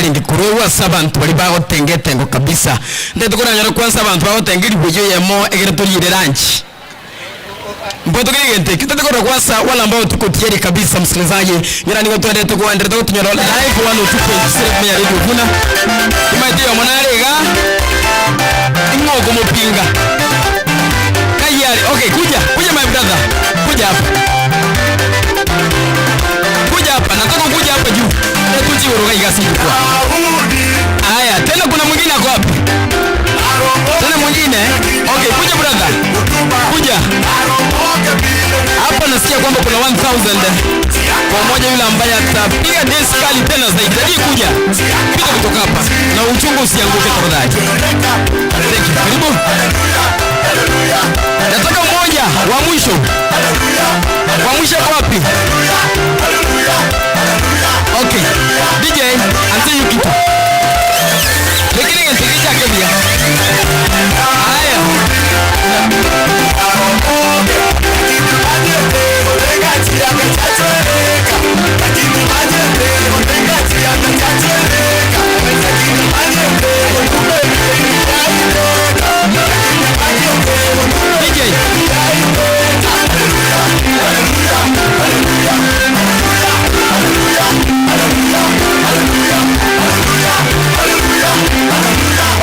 yarenge korwegwa ase abanto baria bagotenga etengo kabisa. Ntagete koranyore kwansa abanto bagotenga elifu eyio eyemo egere toriire lunch. Mbotoke egento ekio totari korora kwansa wala ambao tuko tayari kabisa msikilizaji ng'ina nigo twenderete koenderete gotunyora live 102.6 FM ya Radio Vuna omanyete oyomo nare iga ing'o okomopinga kai are okay kuja kuja my brother kuja hapa kuja hapa nataka ukuje hapa juu ekuji igoro iga ase jukwaa haya tena kuna mwingine ako wapi tena mwingine okay kuja brother kuja hapa nasikia kwamba kuna 1000 kwa mmoja yule ambaye atapiga dance kali tena zaidi Daddy kuja pita kutoka hapa na uchungu usianguke tafadhali thank you karibu nataka mmoja wa mwisho wa mwisho ako wapi okay dj anze hiyo kitu lakini ngente kichake buya haya DJ.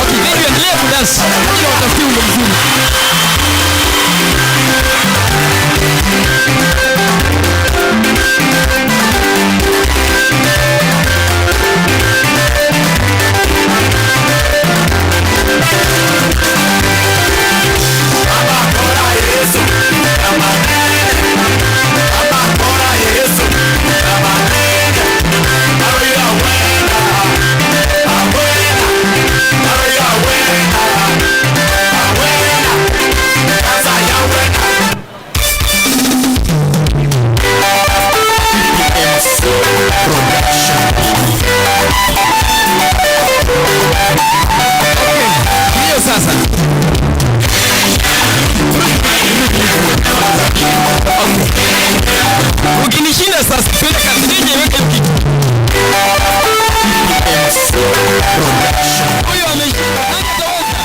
Okay, DJ endelea kudance. Ili watafutie wimbo mzuri. Hiyo sasa. Okay. Ukinishinda sasa tuweke kazi DJ weke kitu. Huyo ameshinda. Nani ataweza?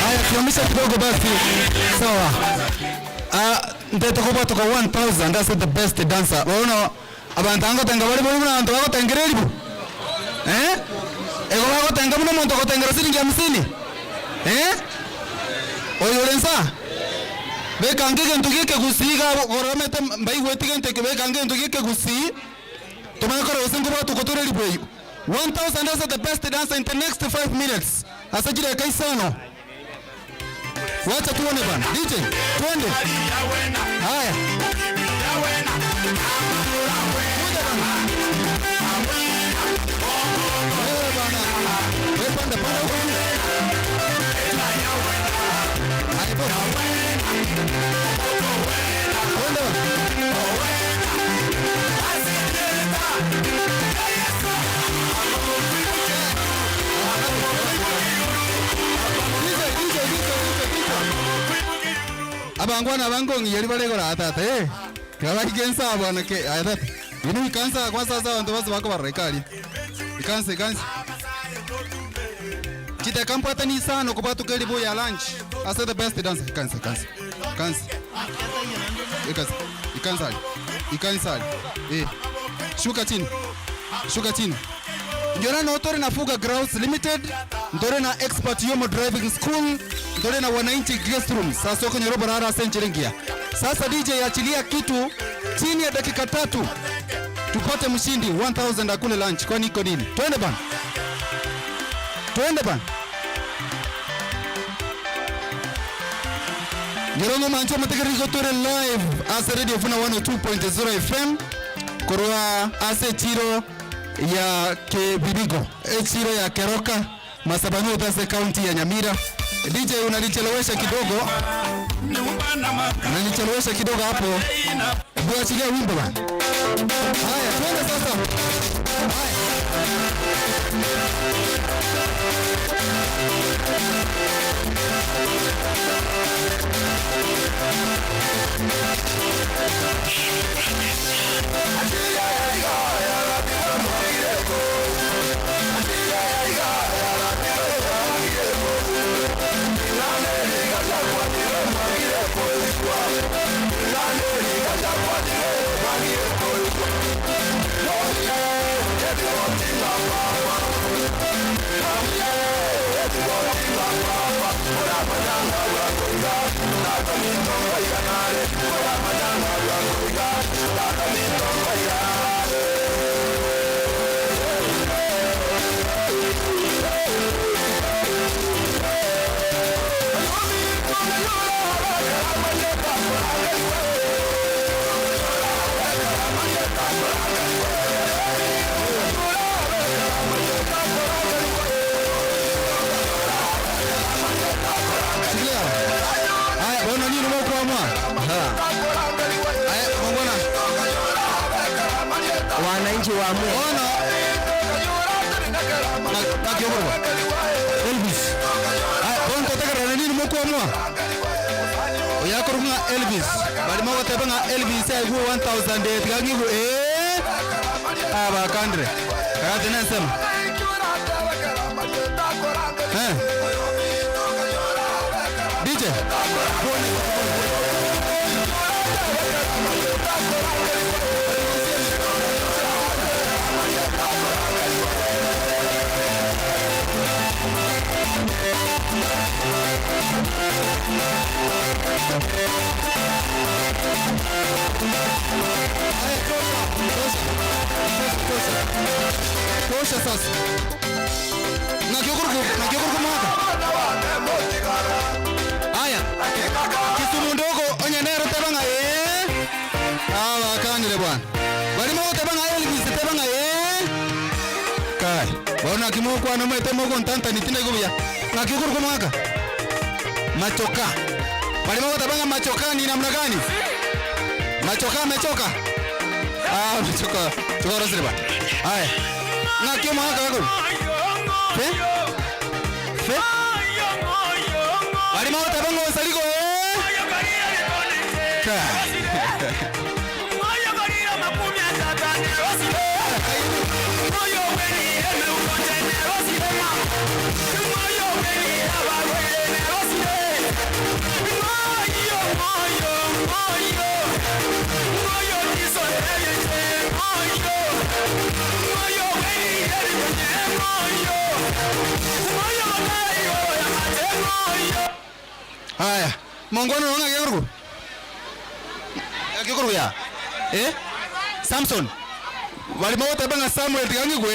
Haya, simamisha kidogo basi. Sawa. Ah, ndeta kuba toka 1000 that's the best dancer. Waona abantu angotenga bari bari abantu bagotengera eribu. Eh? Ego bagotenga muno omonto ogotengera siringi hamsini. Eh? Oyo orensa. Beka ngege gike gusii ga goromete mbaigwete gento eke beka ngege gike gusii. Tumanye kora gose nkoba tukotora eribu eyo. 1000 is the best dancer in the next 5 minutes. Asa chideka isano. Wacha tuone bana. DJ, twende. Haya. Kuja bana. Wewe bana. Wewe panda panda huko juu. Haya boss. Twende bana. Abangwana aba nkong'iyeri bare igoro aa tata eh, tiga baike inse aa bono ke aye tata, inwe ikansa aa kwansa ase abanto bonsi bakobarora ika aria, ikansa ikansa. Chidakika mbwatani isano kobwatoka eribu ya lunch ase the best dancer, ikansa ikansa ikansa ikansa ikansa aria ikansa aria eh, shuka chini shuka chini. Inche noo tore na Fuga Grounds Limited, ntore na Expert Yomo Driving School, ntore na Wananchi Guest Rooms ase okonyora oboraro ase enchera engiya. Sasa DJ achilia kitu chini ya dakika tatu tupate mshindi 1000 akule lunch kwani iko nini? Twende bana. Twende bana. Nyerongo manche omotegereri igo tore live ase Radio Funa 102.0 FM korwa ase echiro ya Kebirigo, echiro ya Keroka, Masaba North ase ekaunti ya Nyamira. DJ unanichelewesha kidogo, unanichelewesha kidogo hapo. Hebu achilia wimbo bana. Haya, twende sasa. Haya. Shikilia. Haya, bono nini mokwamwa? Haya, mongwana. Wananchi waamue. Bono. Nakiogorwa. Elvis. Haya, bono totegerera nini mokwamwa? Oyakorwa ng'a Elvis. Bari mogoteba ng'a Elvis aigwe 1000 tiga ng'igwe eh. Abakandire. Kagati nensemo. Eh. DJ. Haya, tosha, tosha, tosha, tosha sasa. Nakiokorwa mwaka. Haya. Kisumu ndogo onye nero teba ng'a eh. Aba kanire bwana. Barimo goteba ng'a Elvis teba ng'a eh. Kai. Bono akimokwana omanyete mogontantani tindaigo buya. Ng'aki okorokwa mwaka? Machoka. Barimo goteba ng'a machoka ni namna gani? Machoka amechoka? Ah, machoka. Choka orosire bwana. Haya. Ng'aki omwaka gakoro? Fe? Fe? Barimo goteba ng'a osarigo eh. Kai. Haya, mongwana nong'a gekorokwa? Gekorokwa ya? Eh? Samson. Barimo goteba ng'a Samuel tiga ng'igwe.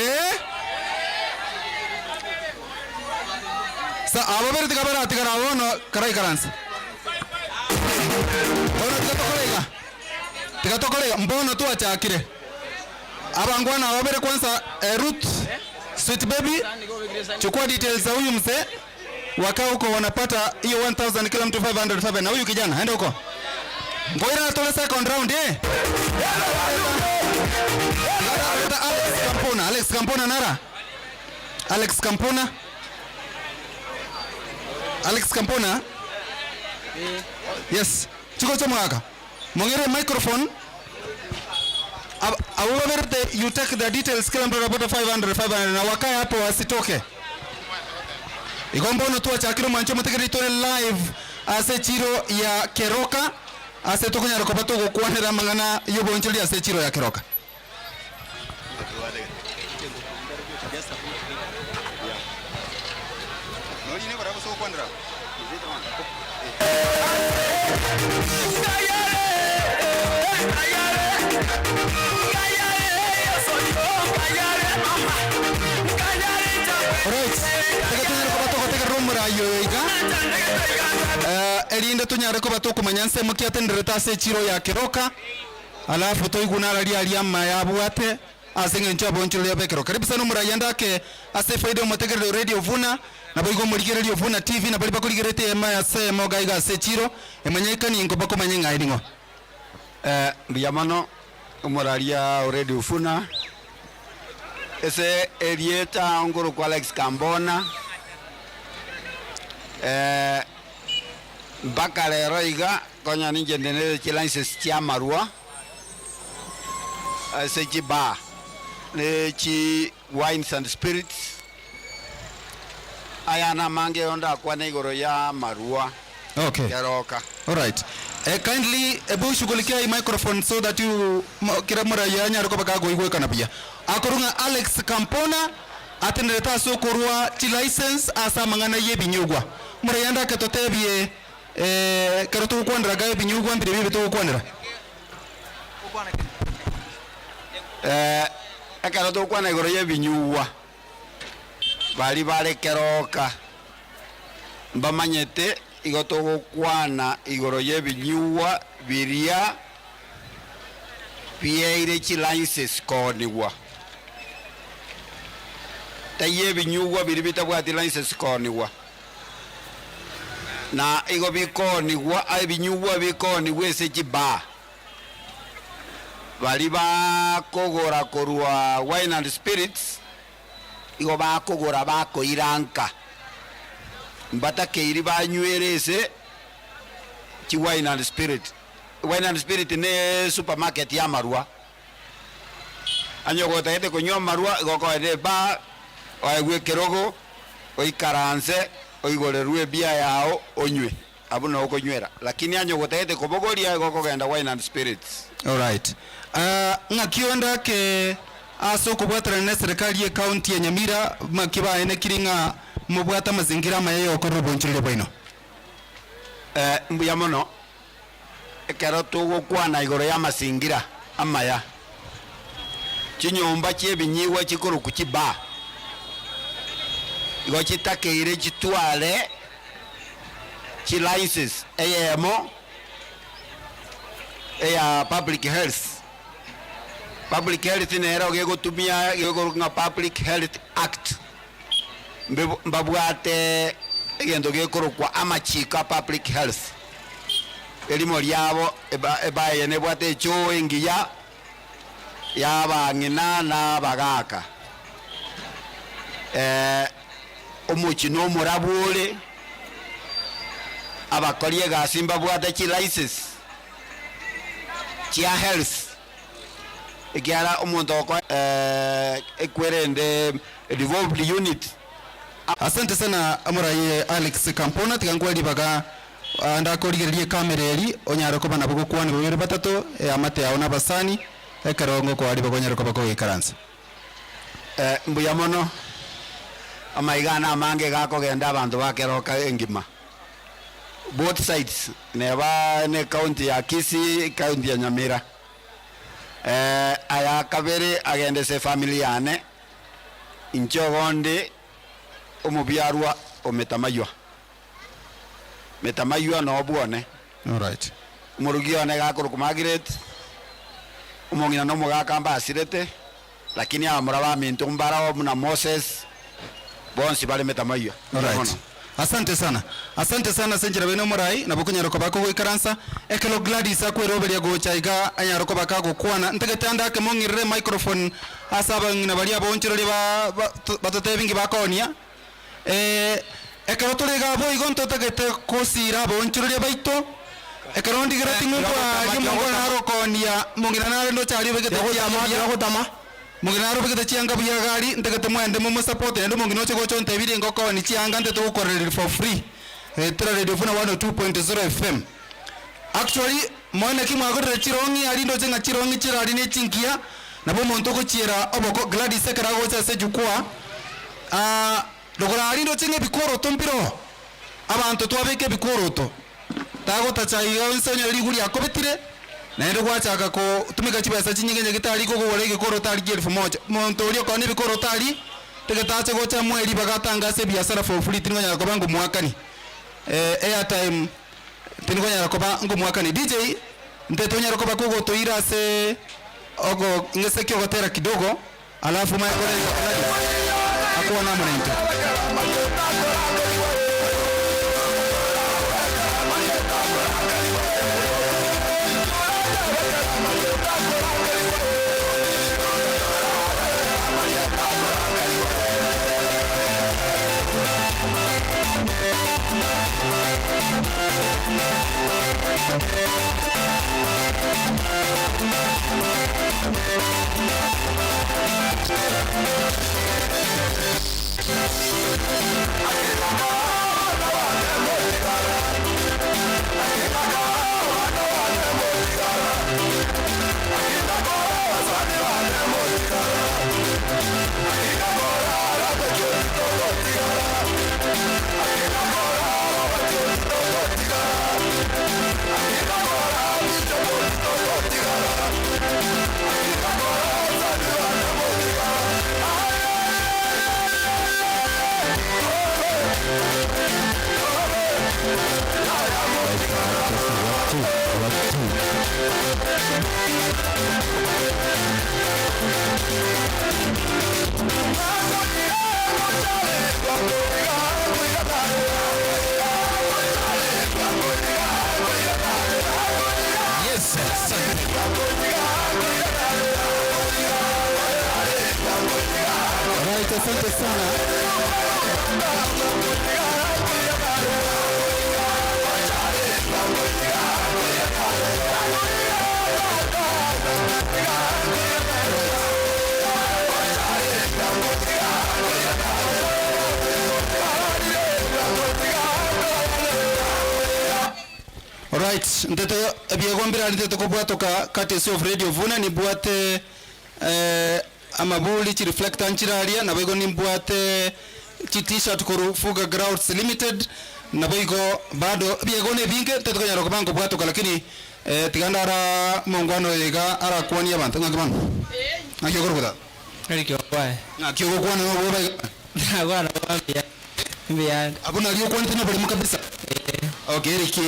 Sa abo babere tiga baratigara abwo bono karaikaranse. Bono tiga tokore iga. Tiga tokore iga. Mbono twachakire. Abangwana aba babere kwanza eh, Ruth, sweet baby, chukua details za huyu mzee. Wakaa huko wanapata hiyo 1000 kila mtu 500 na huyu kijana enda huko. Ngoira natole second round eh. Alex Kampona, Alex Kampona nara. Alex Kampona. Alex Kampona. Yes. Chigocha omogaka. Mong'ere emicrophone. Ab abwo baberete you take their details kera mtu arapata 500 500 na wakae hapo wasitoke. Igo mbono twachakire omwancho omotegereri tore live ase echiro ya Keroka ase tokonyara koba togokwanera amang'ana y'oboonchoreria ase echiro ya Keroka. Alright, reka tonyare koba togotegerera omorai oyo iga, eh, erinde tonyare koba tokomanya nsemo ki atenderete ase echiro ya Keroka. Alafu toigwe nararia aria amaya abwate ase engencho abonchoreria b'ekero. Karibu sana omoraia ndake ase efaida y'omotegereri o Radio Vuna, naboigo omorigereria o Vuna TV na baria bakorigereretie eyemo ase eyemo iga iga ase echiro, emanyeikanie inko bakomanye ng'a aye ning'o. Eh, mbuya mono omoraria o Radio Vuna. Ase erieta nkorokwa Alex Kambona. Eh, mpaka rero iga Konya ninche nde ne chilicense chi'amarwa ase chibar, ne chi wines and spirits, aya namange igo ndakwane igoro y'amarwa Okay. keroka. Alright. Eh, kindly ebu shughulikia hii microphone so that you mo- kera moraia anyare koba kagoigwekana buya. Akorwa ng'a Alex Kampona atenderete ase okorwa chilicense ase amang'ana y'ebinyugwa. Moraia ndake totebie Ekero togokwanera iga ebinyugwa mbiria bibe togokwanera. Ekero togokwana igoro y'ebinyugwa, baria bare keroka mbamanyete igo togokwana igoro y'ebinyugwa biria bieire chilicense koonigwa. Taiyo ebinyugwa biria bitabwati license koonigwa. Na igo bikoonigwa ebinyugwa bikoonigwa ase chibaa, baria bakogora korwa Wine and Spirits, igo bakogora bakoira nka, mbatakeiri banywere ase chi Wine and Spirit. Wine and Spirit ne supermarket y'amarwa. Onye gotagete konywa amarwa, igo okoenda ebaa, oegwe ekerogo, oikaranse, oigorerwe ebia yao, onywe. Abwo noo okonywera. Lakini onye gotagete kobogoria, igo okogenda Wine and Spirits. Alright. Ah, ng'aki onde ake ase okobwaterana ne serikali ye county ya Nyamira maki baenekiri ng'a mobwate amazingira amaya yogokorera obonchoreria bwaino? Eh, mbuya mono. Ekero togokwana igoro y'amasingira amaya, chinyomba chi'ebinyigwa chikorokwa chibar, igo chitakeire chitware chilicense eyemo eya public health. Public health nero gegotumia gekorokwa ng'a Public Health Act. Mbabwate egento gekorokwa amachiko a public health. Erimo riabo eba eye nebwate echoo engiya y'abang'ina na abagaaka. Omochie nomorabu ore, abakori egasi mbabwate chilicense chia health. Ekiagera omonto ogokoa ekwerende devolved unit. Asante sana omoraia Alex Kampona, tiga nkwe ribaga ndakorigereria ekamera eri onyare koba nabo gokwana babere batato eamate yao na abasani ekero ngokoa ribaga onyare koba kogoikaransa. Mbuya mono, amaiga ane amange iga akogenda abanto ba keroka engima both sides neba ne county ya Kisii, county ya Nyamira. Aya kabere agende ase efamiri yane, inche ogonde omobiarwa o Metamaywa. Metamaywa noo bwone. Alright. Omorugi one iga akorokwa Margaret, omong'ina na omogaka mbasirete, lakini abamura baminto mbarao buna Moses, bonsi bare Metamaywa. Mbuya Alright. mono. Asante sana. Asante sana ase enchera bene omorai, nabo okonyara koba kogoikaransa. Ekero Gladys akweroberia gocha iga anyare koba kagokwana, ntagete ande ake mong'irere emicrophone ase abang'ina baria abaonchoreria ba ba batotebi nki bakoonia. Ekero tore iga boigo ntotagete kosiira abaonchoreria baito. Ekero ndigera ting'u nkwaria omonto nare okoonia mong'ina nare ndoche aria obegete chianga buya, mong'ina nare obegete chianga buya iga aria, ntagete moende momosapote naende omong'ina oche gocha ontebi ringo okoonia chianga ntete gokorereri for free, etera Radio Funa 102.0 FM. Actually, moe naki mwagorire chirong'i aria ndoche ng'a chirong'i chire aria ne chingiya, nabo omonto ogochiera oboko Gladys ekero agocha ase ejukwaa, rogoro aria ndoche ng'a ebikoroto mbiroo, abanto twabeka ebikoroto. Tagotacha iga onsi onyore rigori riakobetire, naende gwachaka kotumeka chibesa chinyinge nyagetari kogora egekoroto aria ki'elfu moja. Omonto oria okoonia ebikoroto aria, tegetache gocha amoe ribaga atange ase ebiasara for free, tindi konyara koba ngomoakani airtime, tindi konyara koba ngomoakani. DJ, ntete onyare koba kogotoira ase ogo ng'ese ki ogotera kidogo. Alafu manye korenta Gladys akwane amo naintwe. Yes, asante. Right, asante sana. Alright, ntete ebiegwa mbirari ntete kobwatoka courtesy of Radio Vuna nibwate eh, amaburi chireflector nchire aria naboigo nimbwate chi t-shirt korwa Fuga Grounds Limited naboigo bado ebiegwa na ebinge ntete konyara koba nkobwatoka lakini eh, tiga ndara omongwana oyo iga arakwanie abanto ng'aki bono? Ng'aki okorokwa tata? Eric Ongwae. Ng'aki ogokwana na obwoba iga? Nakwana bobe mbuya mbuya. Abwo nario okwanete noborimo kabisa? Okay, Eric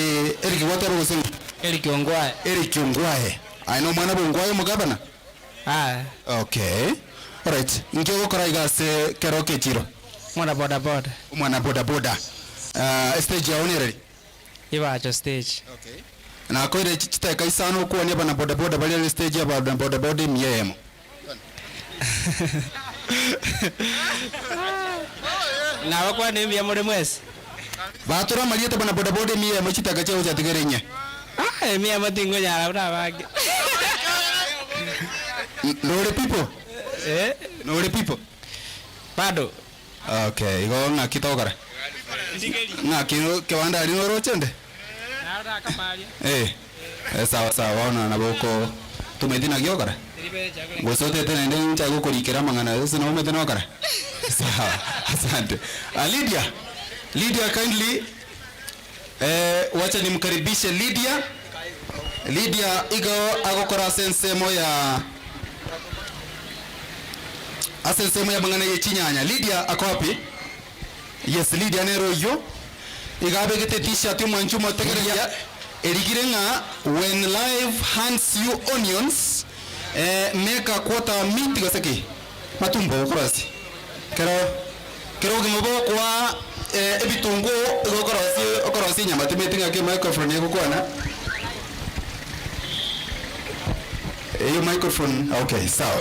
Eric gwateba gose ng'o? Eric Ongwae. Eric Ongwae. Aye nomwana bwa Ongwae omogabana? Aa. Okay. Alright. Inki ogokora iga ase kero kechiro? Omwana boda boda. Omwana boda boda. Ah, estage yao nereri? Ibacho stage. Okay. Nakoire chidakika isano okwanie abana boda boda baria are stage ya abana boda boda emia eyemo. Nabakwanire mbuya more mwensi. Batora amarieta bana boda boda emia eyemo chidakika chiago chiatigere inye. Ah, emia eyemo tingonyara buna abange. Nore people? Eh? Nore people? Bado. Okay, igo ng'aki togokora? Ng'aki kebanda aria noroche nde? Eh, eh, sawa sawa bono nabo oko tomanyeti naki ogokora? Gose otete naende nchake gokorikera amang'ana gose nabo omanyete nogokora? Sawa, asante. Ah, Lydia, Lydia kindly eh, wacha nimkaribishe Lydia. Lydia igo agokora ase ensemo ya ase ensemo y'amang'ana ye chinyanya. Lydia ako wapi? Yes, Lydia nere oyio. Iga abegete t-shirt omwanchi omotegereria erigire ng'a when life hands you onions eh, make a quarter meat gose ki? Matumbo okorosia. Kero kero obogima bogokoa eh, ebitunguo igo okorosia okorosia enyama timanyeti ng'aki emicrophone egokwana. Eyo microphone okay sawa.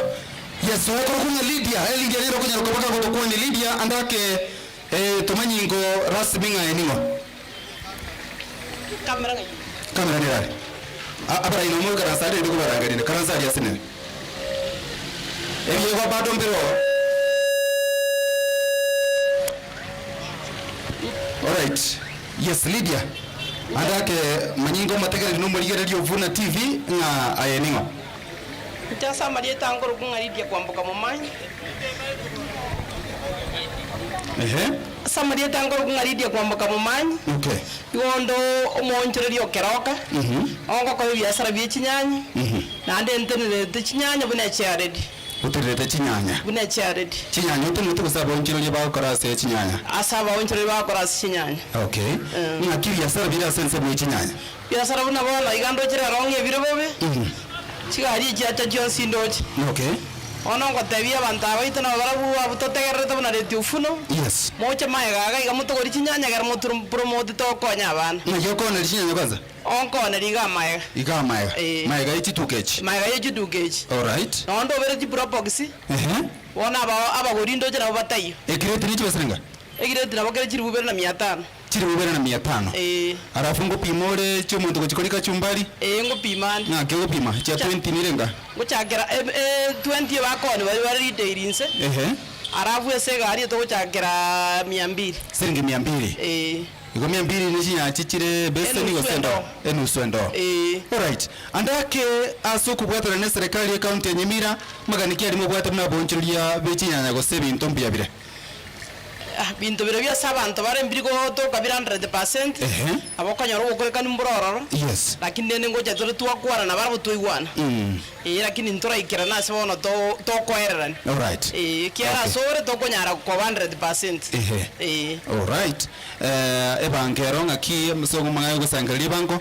Yes, okorokwa ng'a Lydia, eh, Lydia nere okonyara koba kagotokwania Lydia ande ake eh, tomanyingo rasmi ng'a aye ning'o. Camera nere are. A- Abarai nomo ikaransa are rende kobarangeria karansa aria ase nere. Ebiegwa bado mbire oo. Alright. Yes, Lydia. Ande ake manyinga omotegereri na omorigereria o Vuna TV ng'a aye ning'o? Inche ase amarieta ankorokwa ng'a Lydia Kwamboka Momanyi. Ehe. Ase amarieta ankorokwa ng'a Lydia Kwamboka Momanyi. Okay. Igo onde omoonchoreria o keroka, ogokora ebiasara bie chinyanya, naende ntenerete chinyanya buna echiaredi. Otenerete chinyanya. Buna echiaredi. Chinyanya otenerete gose abaonchoreria bagokora ase chinyanya? Ase abaonchoreria bagokora ase chinyanya. Okay. Ng'aki ebiasara bire ase ensemo ye chinyanya? Biasara buna bono iga ndoche rero ng'a ebire bobe, chigari echiacha chionsi ndoche. Okay. Bono ngotebia abanto aba baito nabo barabwo abwo totegererete buna Radio Ufuno, Yes. moche magega iga iga motogori chinyanya ekero motu promote tokonye abana. Ng'aki okooneria chinyanya kwanza? Onkooneria iga amaega. Iga amaega. Eh. Maega ye chituka echi. Maega ye chiduka echi. Alright. Nonye ndobere chiprobox, Ehe. bono aba abagori ndoche nabo bataiyo. Ekireti ne chibesa ringa? Ekireti nabo kere chilifu ibere na mia tano. Chilifu ibere na mia tano. Ee. Alafu ngopima ore chiomonto gochia korika chumbari? Ee, ngopima ande. Ng'aki ogopima? Chia twenty nire enga? Ngochakera e e twenty ebakoni baria bare retail inse. Ehe. Alafu ase egari etogochakera mia mbili. Siringi mia mbili? Ee. Igo mia mbili ne chinyachi chire ebeseni Enusu gose endoo. endoo? Enusu endoo. Ee. Alright. Ande ake ase okobwatana ne eserekari ye county ya Nyamira, magani ki aria mobwate buna abonchoreria be chinyanya gose ebinto mbuya bire? Binto biria ase abanto bare mbiri gotoka bire 100%, Ehe. nabo okonyora ogokorekani mbore ororo, Yes. lakini rende ngocha tore twakwana na barabwo twaigwana. Ee, lakini ntoraikerana ase bono to- tokoererania. Alright. Ee, ekiagera Okay. ase ore tokonyara koba 100%. Ehe. Ee. Alright. Eh, ebango ero ng'aki omosongo omong'aini ogosangereria ebango?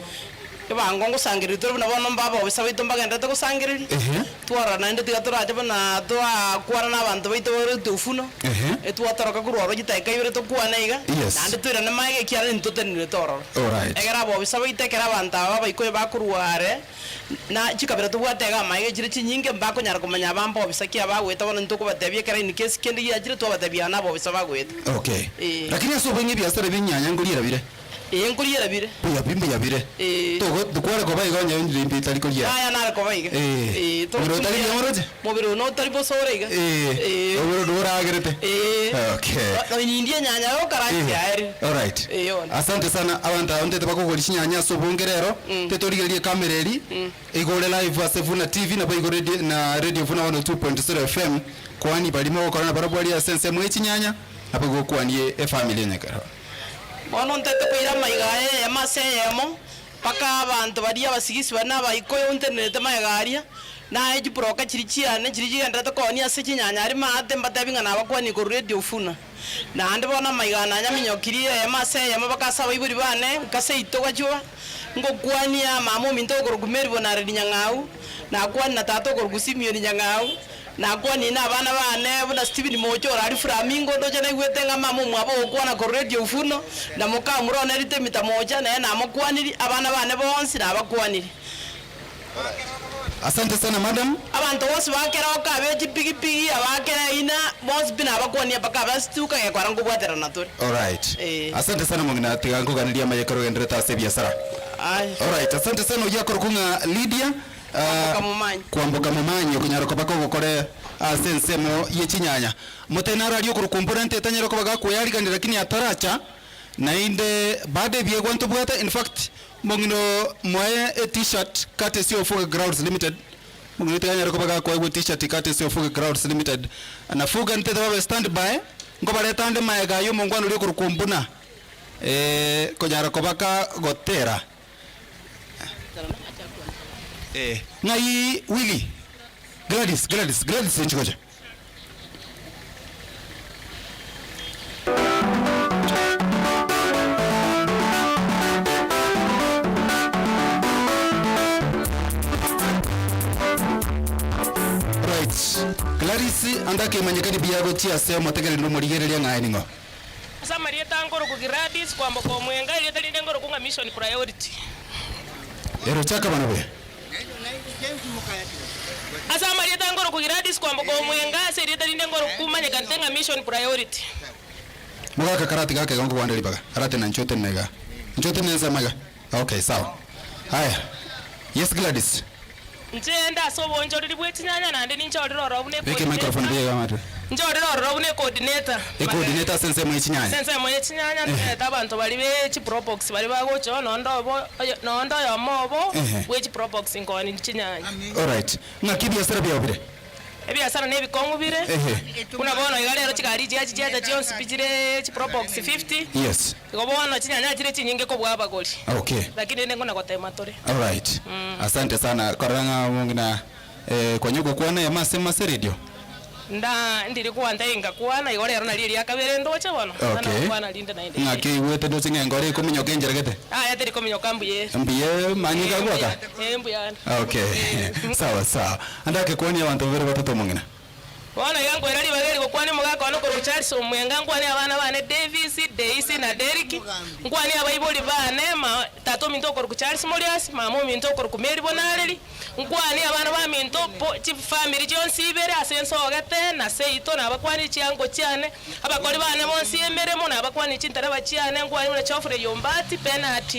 Ebango ngosangereria tore buna bono mbabaobisa baito mbagenderete gosangereria, Ehe. twarora naende tiga torache buna twakwana na abanto baito bare utufuno, Ehe. etwatoroka korwa ororo chidakika ibere tokwane iga, Yes. naende toirane magega ekiagera ntotenenete ororo. Alright. Ekero abaobisa baito ekero abanto aba abaikoyo bakorwa are, na chikabira tobwate iga amaiga chire chinyinge mbakonyara komanya aba mbaobisa ki abagoeta bono ntokobatebia ekero in case kende giachire twabatebia aba nabaobisa bagoeta. Okay. Eeh. Lakini ase obong'e ebiasara bia enyanya nkoriera bire? Ee, nkoriera bire. Mbuya pi, mbuya bire. Ee. Togo, kware koba iga onye onye rimbe itari koriera. Yaya nare koba iga. Ee. Ee, Mobere otari buya moroche? Mobere one otari bosa ore iga. Ee. Ee. Obere onde oragerete. Ee. Okay. Noinindie enyanya yokarangi Ee. yaerire. Alright. Ee, bono. Asante sana abanto aba ntete bakogori chinyanya ase obonge rero, ntete origererie ekamera eri, igore live ase Vuna TV nabo igo radio na Radio Vuna 102.0 FM, kwani baria mogokora nabarabwo aria ase ensemo ye chinyanya, nabo igo okwanie efamiri enye ekero. Bono ntete koira amaiga aye eyemo ase eyemo, mpaka abanto baria abasigisi baria na abaikoyo ntenerete magega aria, na aye chiburoka chiria chiane chiria chigenderete koonia ase chinyanya aria maate mbatebi ng'a nabakwanie korwa Radio Funa. Naende bono amaiga aya nanyaminyokirie eyemo ase eyemo mpaka ase abaibori bane, nka seito gachua, ngokwania mama ominto okorokwa Mary Bonareri Nyang'au, nakwania na tata okorokwa Simeon Nyang'au, Nakwanire nabana baane buna Stephen moocha ore aria Flamingo, ndoche naigwete ng'a mama omwabo ogokwana korwa Radio Ufuno, na mokamura one Rita Emita moocha, nere namokwanirie, abana baane bonsi nabakwanire. Asante sana madam. Abanto bonsi ba keroka, abe chipigipigi, aba kera eina, bonsi pi nabakwanie mpaka abasituka gekora nkobwaterana tore. Alright. Eh. Asante sana mong'ina tiga nkoganerie amaye ekero ogendererete ase ebiasara. Aye. Alright, asante sana oyio akorokwa ng'a Lydia. Kwamboka momanyi. Kwamboka momanyi okonyara koba kogokore ase ensemo ye chinyanya. Mote naro aria okorokwa mbura nte etanyare koba gakweyarigania lakini ataracha naende bado ebiegwa ntobwate in fact mong'ina oo moe e t-shirt courtesy of Fuga Grounds Limited mong'ina tiganyare koba gakoegwa e t-shirt courtesy of Fuga Grounds Limited na Fuga ntete babe stand by nkobareta ande maega aywo omongwana oria okorokwa mbuna konyara koba kagotera. Eh, ng'ai Willy? Gladys, Gladys, Gladys inchi gocha. Right. Gladys ande akemanyekani buya gochia ase omotegereri na omorigereria ng'aye ning'o? Ase amarieta nkorokwa Gladys kwamboka omwenga, erieta rinde nkorokwa ng'a Mission Priority. Ero chaka bana buya. Ase amarieta nkorokwa Gladys kwamboka omwenga, ase erieta rinde nkorokwa manyekanete ng'a Mission Priority. Mogaka karati gake iga nkogwande ribaga. Karati na inche otenene igaa. Inche otenene ensemo iga. Okay, sawa. Haya. Yes Gladys. Inche inde ase oboonchoreri bwe chinyanya, naende ninchorere ororo buna Beka emicrophone ecoordinator. buya iga amatwe. Nchorere ororo buna ecoordinator. Ecoordinator ase ensemo ye chinyanya. Ase ensemo ye chinyanya ntorete abanto baria be chiprobox baria bagocha oo, nonde obo oyo nonde oyomo obo Ehe. bwe chiprobox nkooni chinyanya. Alright. Ng'aki ebiasara biao bire? Ebiasara nebikong'u bire, Ehe. buna bono iga rero chigari chiachi chiacha chionsi pi chire chiprobox 50, Yes. igo bono chinyanya chire chinyinge kobua abagori. Okay. Lakini rende nkona gotema tore. Alright. Asante sana korora ng'a omong'ina eh, konya ogokwana eyemo ase ase radio. Nda ndiri kwanta ingakwana, igo rero nario eria kabere ndoche bono, Okay. nana gokwana rinde naende. Ng'aki oigwete ndoche ng'a engoro ekominyoka enchera gete? Yaya teri kominyoka mbuya ere. Mbuya manyika Eh, goaka? mbuya, eh, mbuya ande. Okay. Sawa sawa. Ande akekwanie abanto babere batato omong'ina. Bono iga nkoira ribaga eri gokwania omogaka one okorokwa Charles Omwenga, nkwanie abana bane Davis, Daisy na Derrick, nkwanie abaibori bane, ma tata ominto okorokwa Charles Moriasi, mama ominto okorokwa Mary Bonareri, Nkwanie abana baminto bo chifamiri chionsi ibere ase ensogete na seito, nabakwanie chiango chiane, abakori baane bonsi emeremo, nabakwanie chintereba chiane, nkwanie buna Geoffrey Ombati, Bernard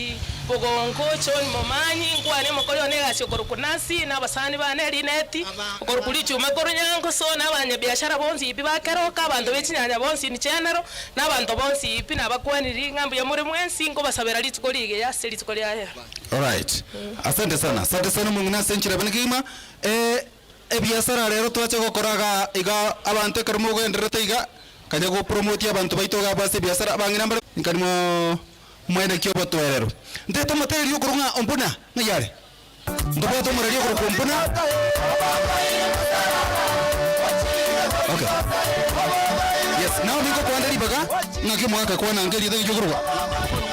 Bogonko, John Momanyi, nkwanie omokori one egasi okorokwa Nancy, na abasani baane Linet, okorokwa Richuma korwa Nyangoso, na abanyabiashara bonsi pi ba Keroka, abanto be chinyanya bonsi in general, na abanto bonsi pi nabakwanirie ng'a mbuya more mwensi, nkobasabera rituko rigiya ase rituko ria rero. Alright. Asante sana. Asante sana omong'ina ase enchera buna kegima. Eh, ebiasara rero twacha gokora iga iga abanto ekero mogendererete iga, kanya gopromotia abanto baito iga abwo ase ebiasara, abang'ina mbare nkari mo moenekie obotoereru. Ntete omotereria okorwa ng'a ombuna, ng'ai are? Ntobwate omoreri okorokwa ombuna? Okay. Yes, nao nigokwanda ribaga, ng'aki omogaka kwana nka erieta ng'aki okorokwa?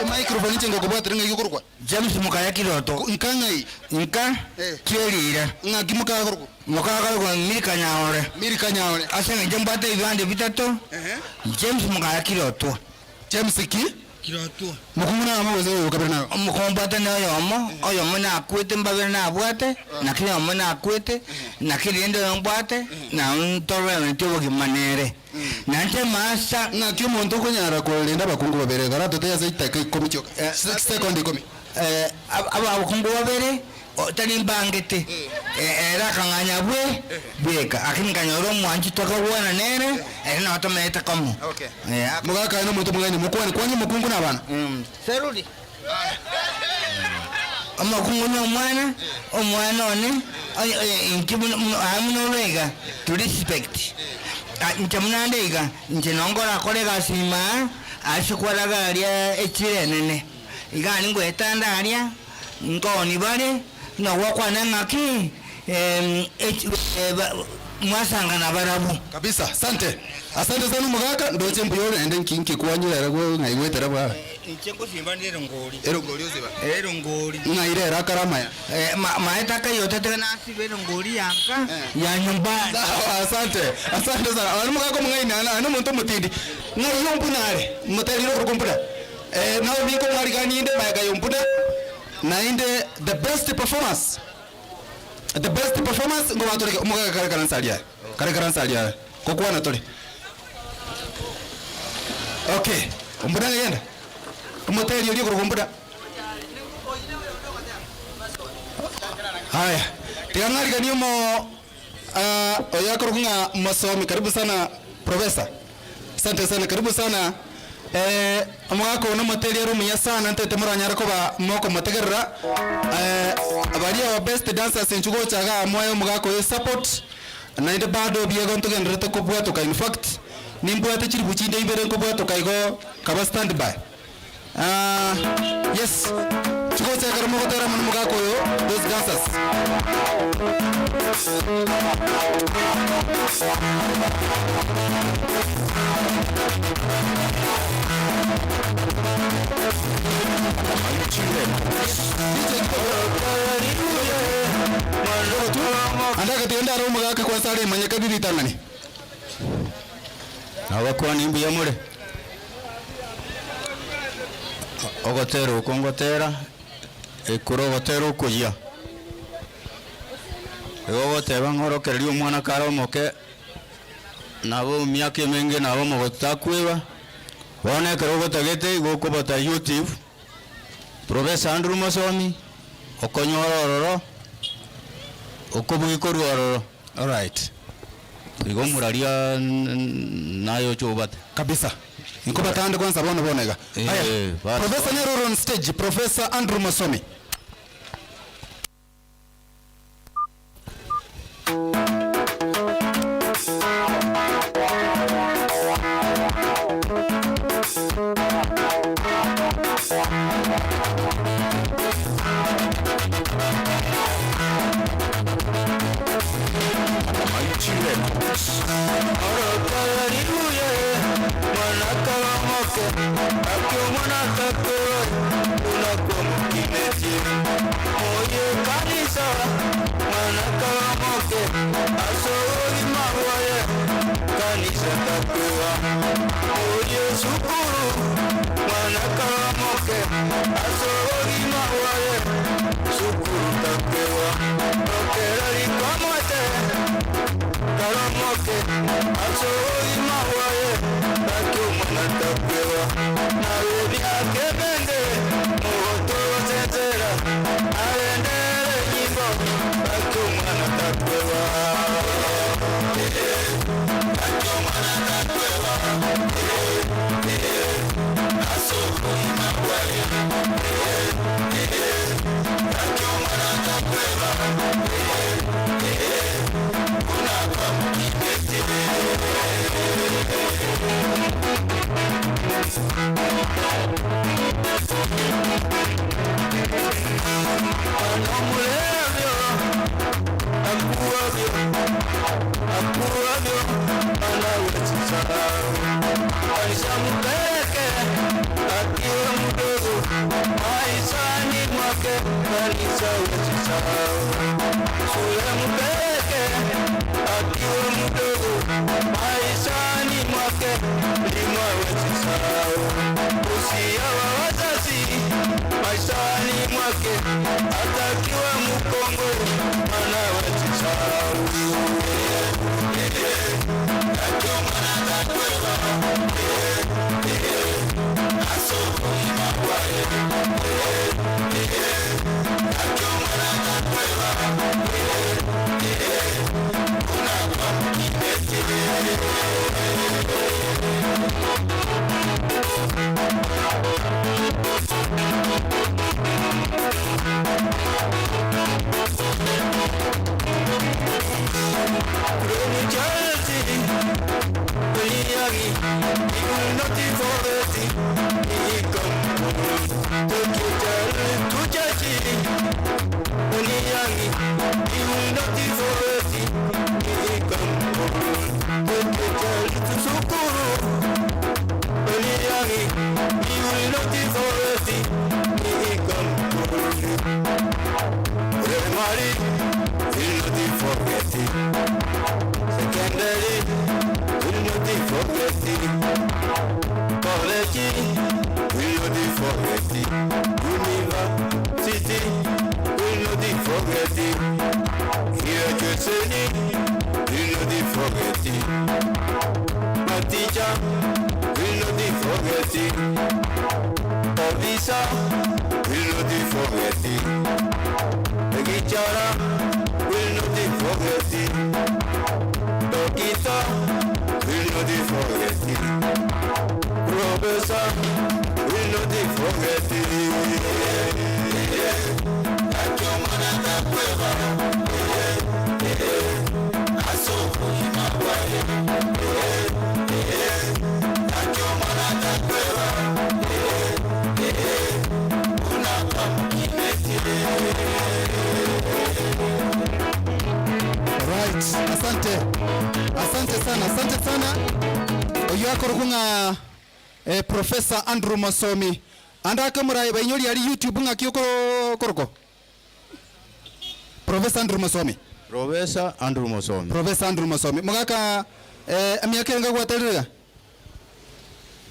Emicrophone inche ngokobwatera ng'aki okorokwa? James mokaya kiroto. Nka ng'ai? Nka kieriira. Ng'aki mokakorokwa? Mokakorokwa Milka Nyaore. Milka Nyaore. Ase eng'encho mbwate ebibande bitato, James mokaya kirotwa. James ki? Kirotwa. Mokungu namo gose oyo kabere naye? Omokungu mbwate noyomo, oyomo nakwete mbabere nabwate, lakini oyomo nakwete, lakini rende oyo mbwate, na ntoberetie obogima nere. Nainche master. Ng'aki omonto okonyara korenda abakungu babere ekero atotebia ase chidakika ikomi chioka, chisekondi ikomi? Abakungu babere, tari mbangete, ere akang'anya bwe bweka, lakini nkanyora omwanchi tokagwana nere, ere nabo tomenyete komo. Mogaka aye nomonto omong'aini, mokwane, kwania omokungu na abana. Seruri. Omokungu na omwana, omwana one, oye oye inche buna buna aa buna ore iga, to respect. Ah inche buna nde iga, inche noo nkorakora egasi ime aa, ase kwaraga aria echiro enene. Iga aria ngoetanda aria, nkooni bare, buna gwakwana ng'aki, echi ba mwasangana barabwo. Kabisa, asante. Asante sana omogaka, ndoche mbuya ore naende nki nkikwanyire ere gwe ng'ai gwetera bwa. Inche ngosimba nde erongori. Erongori osiba? Erongori. Ng'ai rero akare amaya? Maete akaiyote tiga nasibe erongori ya nka ya nyumbani. Sawa, asante. Asante sana. Aye nomogaka omong'aini naende aye nomonto omotindi. Ng'ai ombuna are? Moterire okorokwa ombuna? Nabo ninkomwarigania inde magega ya ombuna, naende the best performance. The best performance ngoba tore omogaka kare karansa aria aye. Kare karansa aria aye. Gokwana tore. Okay, ombuna ng'a genda. Omoteri oria okorokwa ombuna. Haya, tiga ng'ariganie omo ah, oyo akorokwa ng'a mosomi, karibu sana professor. Asante sana, karibu sana. Eh, omogaka oyo nomoteri ore omuya sana ntaete moranyare koba mokomotegerera. Eh, baria our best dancers inchu gocha igaa moe omogaka oyo support, naende bado biego ntogendererete kobwatoka in fact, nimbwate chiribu chinde ibere nkobwatoka igo kaba stand by. Ah, yes, chigocha ekero mogotera amo nomogaka oyo those dancers. Ande agatiga ndare omogaka kwanza aremanye kabiri ritang'ani. Nabakwani mbuya more? Ogotera oko ngotera, ekure ogotera okoyia. Igo ogoteba ng'a orokererie omwana kare omoke, nabo emiaka emenge nabo omogotu takweba, bono ekero ogotagete igo okobota YouTube, Professor Andrew Mosomi. Okonyora ororo, okobugia korwa ororo. Alright. Igo omoraria naye oche obate. Kabisa. Nkobatande kwanza bono bono iga. Aya, Eh, basi. Professor nere ore on stage, Professor Andrew Mosomi. Right, asante. Asante sana, asante sana. Oyio akorokwa ng'a eh, Professor Andrew Mosomi. Ande ake morae bainyori aria YouTube ng'aki okorokwa? Professor Andrew Mosomi. Professor Andrew Mosomi. Professor Andrew Mosomi. Mogaka eh, emiaka ere ngagwaterire iga?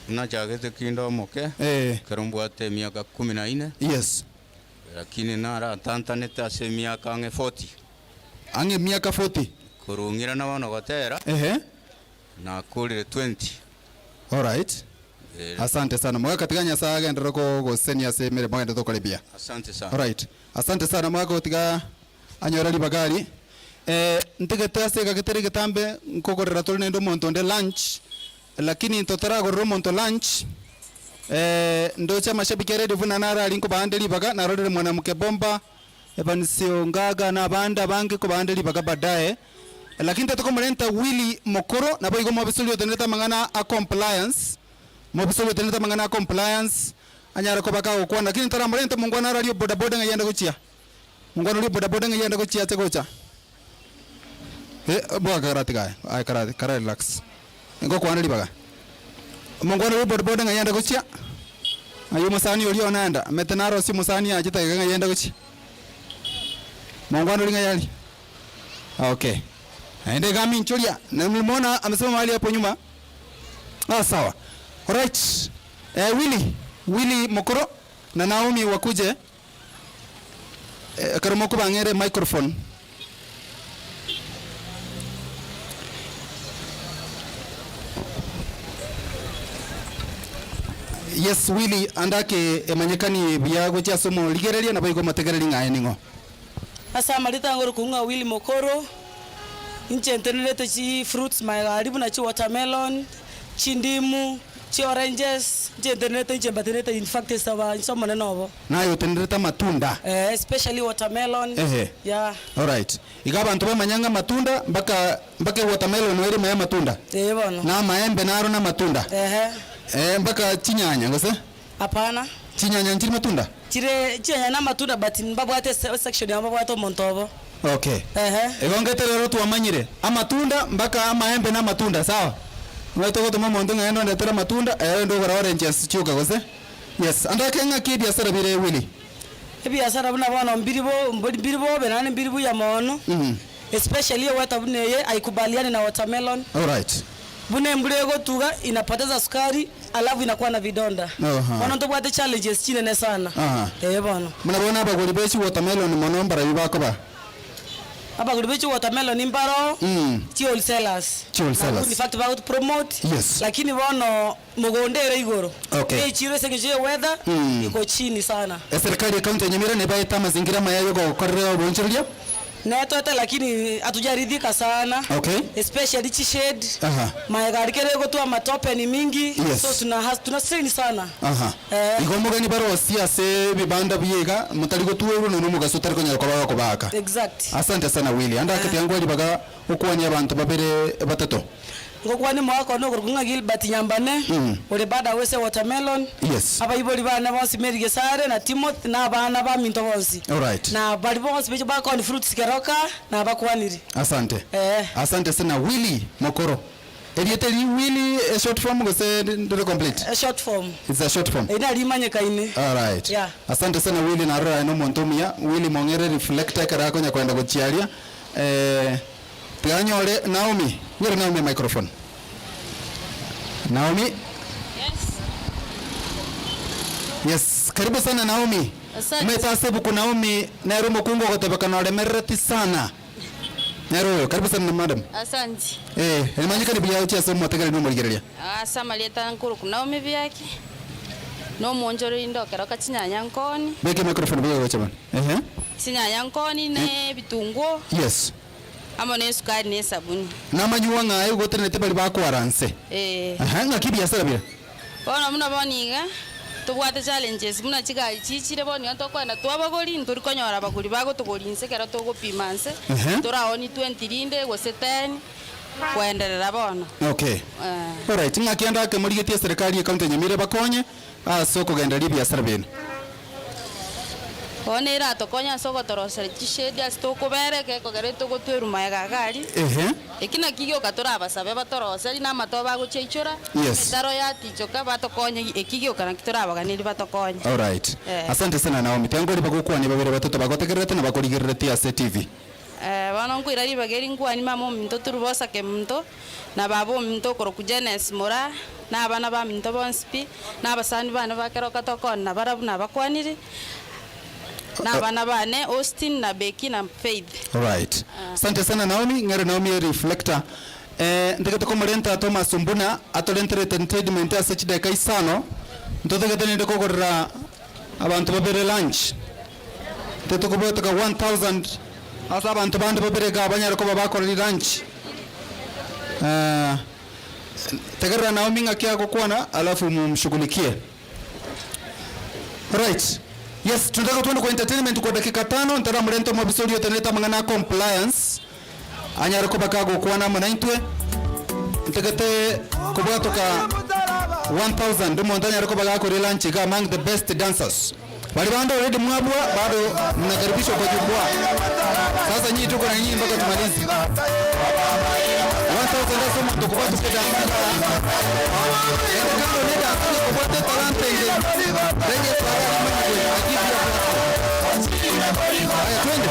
Nachagete kinde omoke, Eh. ekero mbwate emiaka kumi na ine. Yes. Lakini naratantanete ase emiaka ang'e 40. Ang'e emiaka 40. Korwa ng'irana bono gotera, Ehe. nakorire 20. Alright. Asante sana. Mogaka tiga Nyasaye agenderere kogosesenia ase emeremo ogendererete gokora ebiya. Asante sana. Alright. Asante sana mogaka otiga anyore ribaga aria. Eh, ntigete ase egagetere egetambe nkogorera tore naende omonto onde lunch, lakini totaragorera omonto lunch, eh, ndoche amashabiki a Radio buna naro aria nkobaa nde ribaga, narorire mwanamke bomba, Evans Ongaga na abande abange nkobaa nde ribaga baadaye. Lakini tatokomorenta Willy Mokoro, naboigo mobisa oria otenerete amang'ana a compliance, mobisa oria otenerete amang'ana a compliance, anyare koba kagokwana, lakini ntaramorente mongwana ararie obodaboda ng'ai aende gochia. Mongwana oria obodaboda ng'ai aende gochia ache gocha. Eh, boka karatiga aye, aye kara kara relax. Ngokwana ribaga. Omongwana oria obodaboda ng'ai aende gochia, ng'ai omosani oria one aenda, omanyete narosie omosani achete iga ng'ai aende gochia. Mongwana oria ng'ai aria. Okay. Naende iga aminchoria, na mlimuona amesimama mahali hapo nyuma. Ah, sawa. Alright. Eh, Willy, Willy Mokoro na Naomi wakuje. Eh, ekero mokobang'era emicrophone. Yes, Willy, ande ake emanyekanie buya gochia ase omorigereria naboigo omotegereri ng'a aye ning'o. Ase amarita ngorokwa ng'a Willy Mokoro, inche ntenerete chifruits magega aria buna chiwatermelon, chindimu, chioranges, inche ntenerete inche mbatenerete infact esaba inche omonene obo. Naye otenerete amatunda? Eeh especially watermelon, Ehe. yeah. Alright. Iga abanto bamanya ng'a amatunda mpaka mpaka ewatermelon ere ime y'amatunda? Ee bono. Na amaembe naro namatunda? Ehe. Eeh mpaka chinyanya gose? Hapana. Chinyanya nchiri matunda? Chire chinyanya na amatunda but mbabwate ese section yabo mbabwate omonto obo. Okay. Ehe. Igo ngete rero twamanyire, amatunda mpaka amaembe na amatunda, sawa? Omanyete ogotoma omonto ng'a genda ondetere amatunda, ere onde ogora oranges chioka gose? Yes. Ande ake ng'aki ebiasara bire Willy? Ebiasara buna bono mbiri bo mbiri bobe naende mbiri buya mono, especially eweta buna eye haikubaliani na watermelon. Alright. Buna embura egotuga inapoteza sukari alafu inakuwa na vidonda. Aha. Bono ntobwate challenges chinene sana. Aha. Ee bono. Buna bono abagori be chiwatermelon mono mbarabwo bakoba? Abagori be chiwatermelon mbaro Mm. chi wholesalers. Chi wholesalers. In fact bago promote. Yes. Lakini bono mogondo ere igoro. Okay. Echiro ase eng'encho ye weather Mm. iko chini sana. Eserikari ye county ya Nyamira nebaete amazingira amaya yogokorera oboonchoreria? Netoete lakini hatujaridhika sana. Okay. Especially chishade. Aha. Maega aria kere egotwa amatope ni mingi. Yes. So tuna tuna strain sana. Aha. Eh. Igo omogeni barosie ase ebibanda buya iga motari gotuerwa nonya omogaso otari konyara koba gokobaaka. Exact. Asante sana Willy. Ande ake tiga nkwe ribaga okwanie abanto babere batato. Ngokwania omogaka one okorokwa ng'a Gilbert Nyambane, ore bada ase Watermelon, Yes. abaibori bane bonsi Mary Gesare na Timothy, na abana baminto bonsi. Alright. Na baria bonsi beche bakoni fruits keroka, nabakwaniri. Asante. Eh. Asante sana Willy Mokoro. Erieta eri Willy e short form gose ndire complete? A short form. It's a short form. Eri nari rimanyekaine. Alright. Yeah. Asante sana Willy narora aye nomonto omuya. Willy mong'ere reflector ekero akonya koenda gochia aria. Eh, Tiga nyore Naomi, nyore Naomi emicrophone. Naomi. Yes. Yes, karibu sana Naomi. Asante. Omanyete ase ebuku Naomi nere omokungu ogotebekana oremerereti sana. Nere oyo, karibu sana madam. Asante. Eh, emanyekani buya gochia ase omotegereri na omorigereria. Ase amarieta nkorokwa Naomi Biaki, na omonchoreri ndokeroka chinyanya nkoni. Beka emicrophone buya gocha bono. Ehe. Chinyanya nkoni na ebitunguo. Yes. Amo nesukari na esabuni. Namanyigwa ng'a aye ogotenenete baria bakwara nse. Ee. Aha, ng'aki ebiasara bire? Bono buna bono iga, tobwate challenges buna chigari chichire bono iga tokoenda twabagori, ntori konyora abagori bagotogori inse ekero togopima nse, Ehe. toraoni twenty rinde gose ten, koenderera bono. Okay. Eh. Alright, ng'aki ande ake morigetie eserekari ye county ya Nyamira ebakonye ase okogendereria ebiasara biaino? Bono eratokonye ase ogotoroseria chishedi ase tokobera ekekogera etogotwerwa magega iga aria. Ehe. Eki nakio gioka torabasabe batoroserie na amatobe agochia aichora, Yes. emetaro yatichoka batokonye eki gioka nakio torabaganerie batokonye. Alright. Eh. Asante sana Naomi. Tiga nkore bagokwanie babere batato bagotegererete na bakorigereretie ase TV. Eh, bono nkoira ribaga eri nkwanie mama ominto Turubosa Kemunto, na baba ominto okorokwa Jenes Moraa, na abana baminto bonsi pi, na abasani bane ba keroka tokona nabarabwo nabakwanire, na abana bane Austin na Becky na Faith. Alright. Asante sana Naomi, ng'ere Naomi e reflector. Eh, ntagete komorenta Thomas Ombuna atorentere entertainment ase chidakika isano, ntotagete nende kogorera abanto babere lunch. Ntagete kobwateka 1000 ase abanto bande babere igaa banyare koba bakorire lunch. Eh, tegerera Naomi ng'aki agokwana alafu mumshughulikie. Alright. Yes, tunataka tuende kwa entertainment kwa dakika tano, ntaramorenta omobisa oria otenenete amang'ana a compliance. Anyare koba kagokwana amo naintwe, ntagete kobwatoka 1000 omonto anyare koba gakoria lunch iga among the best dancers. Baria bande already mwabua bado mnakaribishwa kwa jukwaa. Sasa nyinyi tuko na nyinyi mpaka tumalize. 1000 ase omonto okobwatoka edansa igaa. Ende kando ne edansa onye kobwate etalanta ende, then Yesu aramanyigwe, I give you a platform. Haya twende.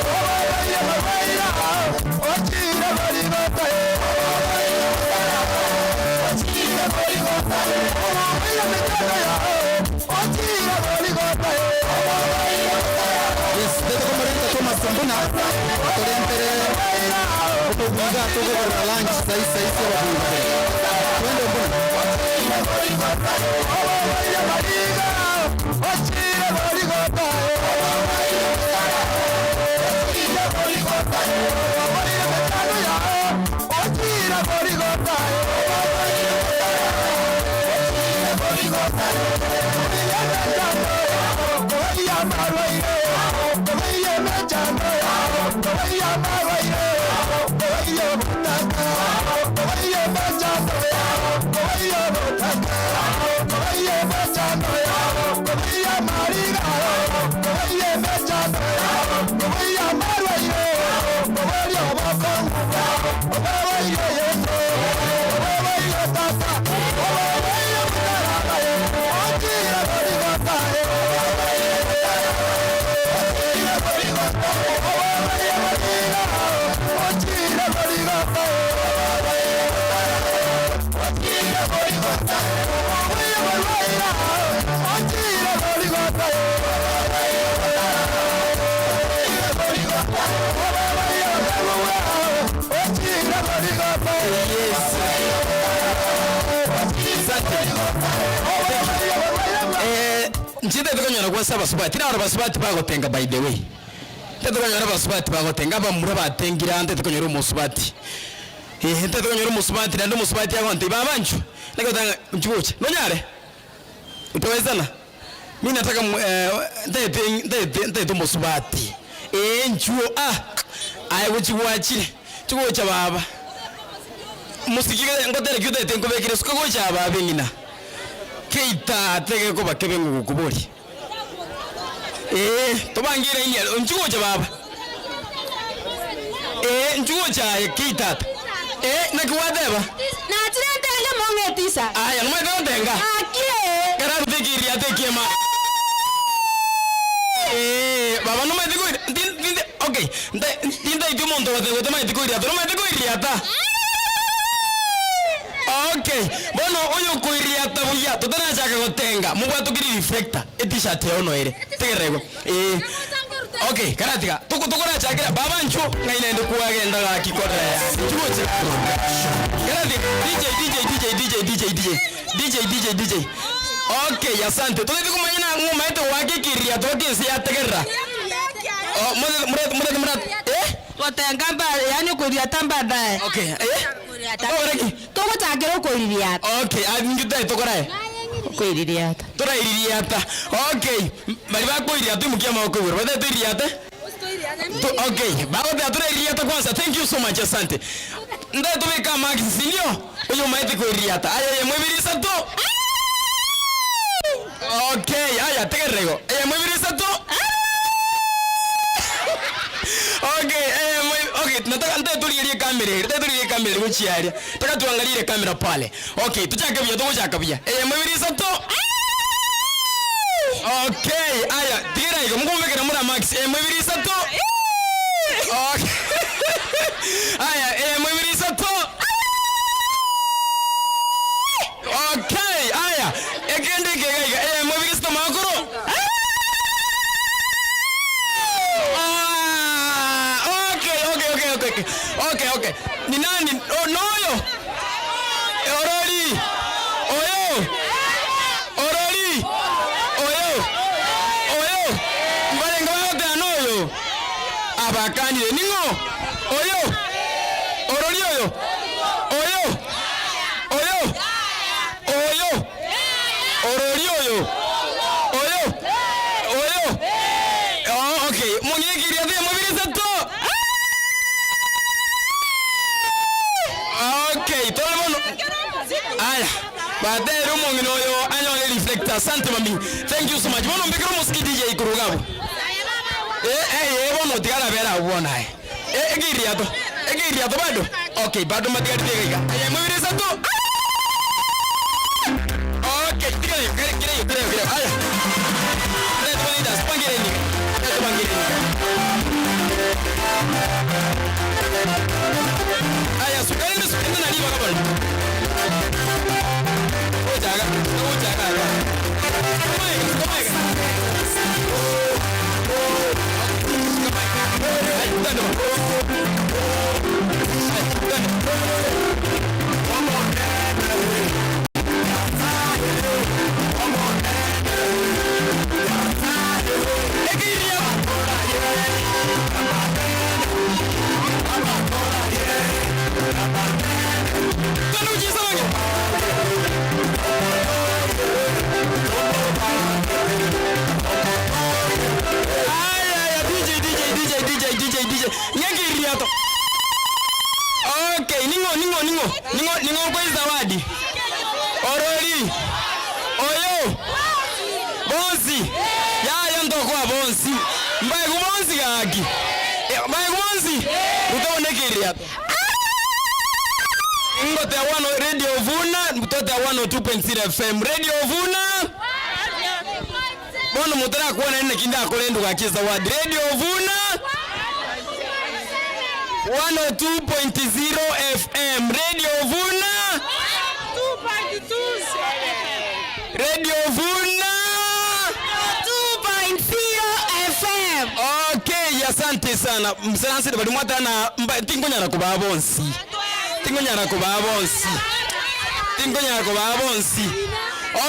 Yes, tete komorenta Thomas Mbuna atorentere obobuiga tokogorera lunch sai sai ase ababuyi babere. Twende Mbuna. Eh, inche ntagete konyora gose abasubati, naro abasubati bagotenga by the way, ntagete konyora abasubati bagotenga, abamura batengire aa ntagete konyora omosubati, eh, ntagete konyora omosubati naende omosubati agontebia baba inchuo, naki ogoteba ng'a inchuo gocha, nonyare? Utawezana? Mi nataka mu ntagete ntagete ntagete omosubati, eh inchuo ah, aye gochia gwachire, inchuo gocha baba, mosiki ngotere ki otagete nkobekere suka gocha baba eng'ina. Keita tegekoba kebe ngogokoboria. Ee, tobange eraini aria, inchuo gocha baba. Ee, inchuo gocha aye keitata. Ee, naki gwateba? Nachire ntenge mong'etisa. Aya, nomanyete gotenga? Gaki ee. Kararute ekiriato ekiema. Ee, baba nomanyete koira, nti- nti- okay, nta- tintaeti omonto ogoteba otamanyeti koiriata, nomanyete koiriata? Okay, bono oyokoiriata buya, totarachaka gotenga, mobwatokire reflector, e-t-shirt yao noere. Tegerera igo. Ee. Okay, karatiga. Toko tokorachakera, baba nchuo, ng'ai naende kwagenda gaki korea. Nchuo gocha. Karatiga. DJ, DJ, DJ, DJ, DJ, DJ. DJ, DJ, DJ. Okay, asante. Totagete komanya na ng'o omaete goaka ekiriato mpaka ense yategerera. Oh, motete murete murete murete. Eh? Gotenga mba yaani okoiriata mbadaye. Okay, eh? Togokora ki? Togochakera okoiririata. Okay, ah, ninki totagete tokorae? Okoiririata. Toraiririata. Okay, baria bakoiriata imokia amaboko igoro. Batagete toiririate? To, okay, bagoteba toraiririata kwanza. Thank you so much, asante. Ntagete tobeke amarks, sindio? Oyo omaete koiririata. Aya, eyemo ibere isato. Okay, aya, tegerera igo. Eyemo ibere isato. Okay, eyemo okay, nataka ntagete torigerie ekamera ere, ntagete torigerie ekamera ere gochia aria. Taka tuangalie ile kamera pale. Okay, tochake buya, togochaka buya. Eyemo ibere isato. Okay, aya, tigera igo, mokomobekera more amarks. Eyemo ibere isato. Okay. Aya, eyemo ibere isato. Okay, aya, ekende eke iga iga, eyemo ibere isato magokoro. Ah, okay, okay, okay, okay, okay, okay. Ni nani? Oh, noyo. Gwakanire. Ning'o? Oyo? Orori oyo? Oyo? Oyo? Oyo? Orori oyo? Oyo? Oyo? Oh, okay. Mong'ina ekiria temo birisato. Okay, tore bono. Aya, batere omong'ina oyo anyore reflector. Asante mami. Thank you so much. Bono mbekere omosiki DJ igoro iga abwo. Eh, eh, eh, bono tiga arabere abwo bono aye. Eh, ekeiriato. Ekeiriato bado? Okay, bado matigarete iga iga. Eyemo ibere isato. Okay, tiga iga, kere kere iga, kere iga, kere iga. Aya. Let's go leaders, pangireni. Let's pangireni. Aya, sukani sukani na ribaga bono. Gochaga, gochaga iga. Sukuma iga, sukuma iga. Aya, DJ, DJ, DJ, DJ, DJ, DJ. Ng'ekiriato. Okay, ning'o, ning'o, ning'o, ning'o, ning'o okwa zawadi. Orori. Oyo. Bonsi. Yaya ntokoa bonsi. Mbaegu bonsi gaki. Eh, Mbaegu bonsi. Utabona ekiriato. Ngote ya wano Radio Vuna, mtoto ya 102.0 FM. Radio Vuna. Bono mutara kuona nene kinda akore nduga kizawadi. Radio Vuna 102.0 FM. Radio Vuna. Radio Vuna 2.0 FM. Okay, asante sana. Msalansire bali mwatana mba tingonyara kuba bonsi. Tingonyara kuba bonsi. Tingonyara kuba bonsi.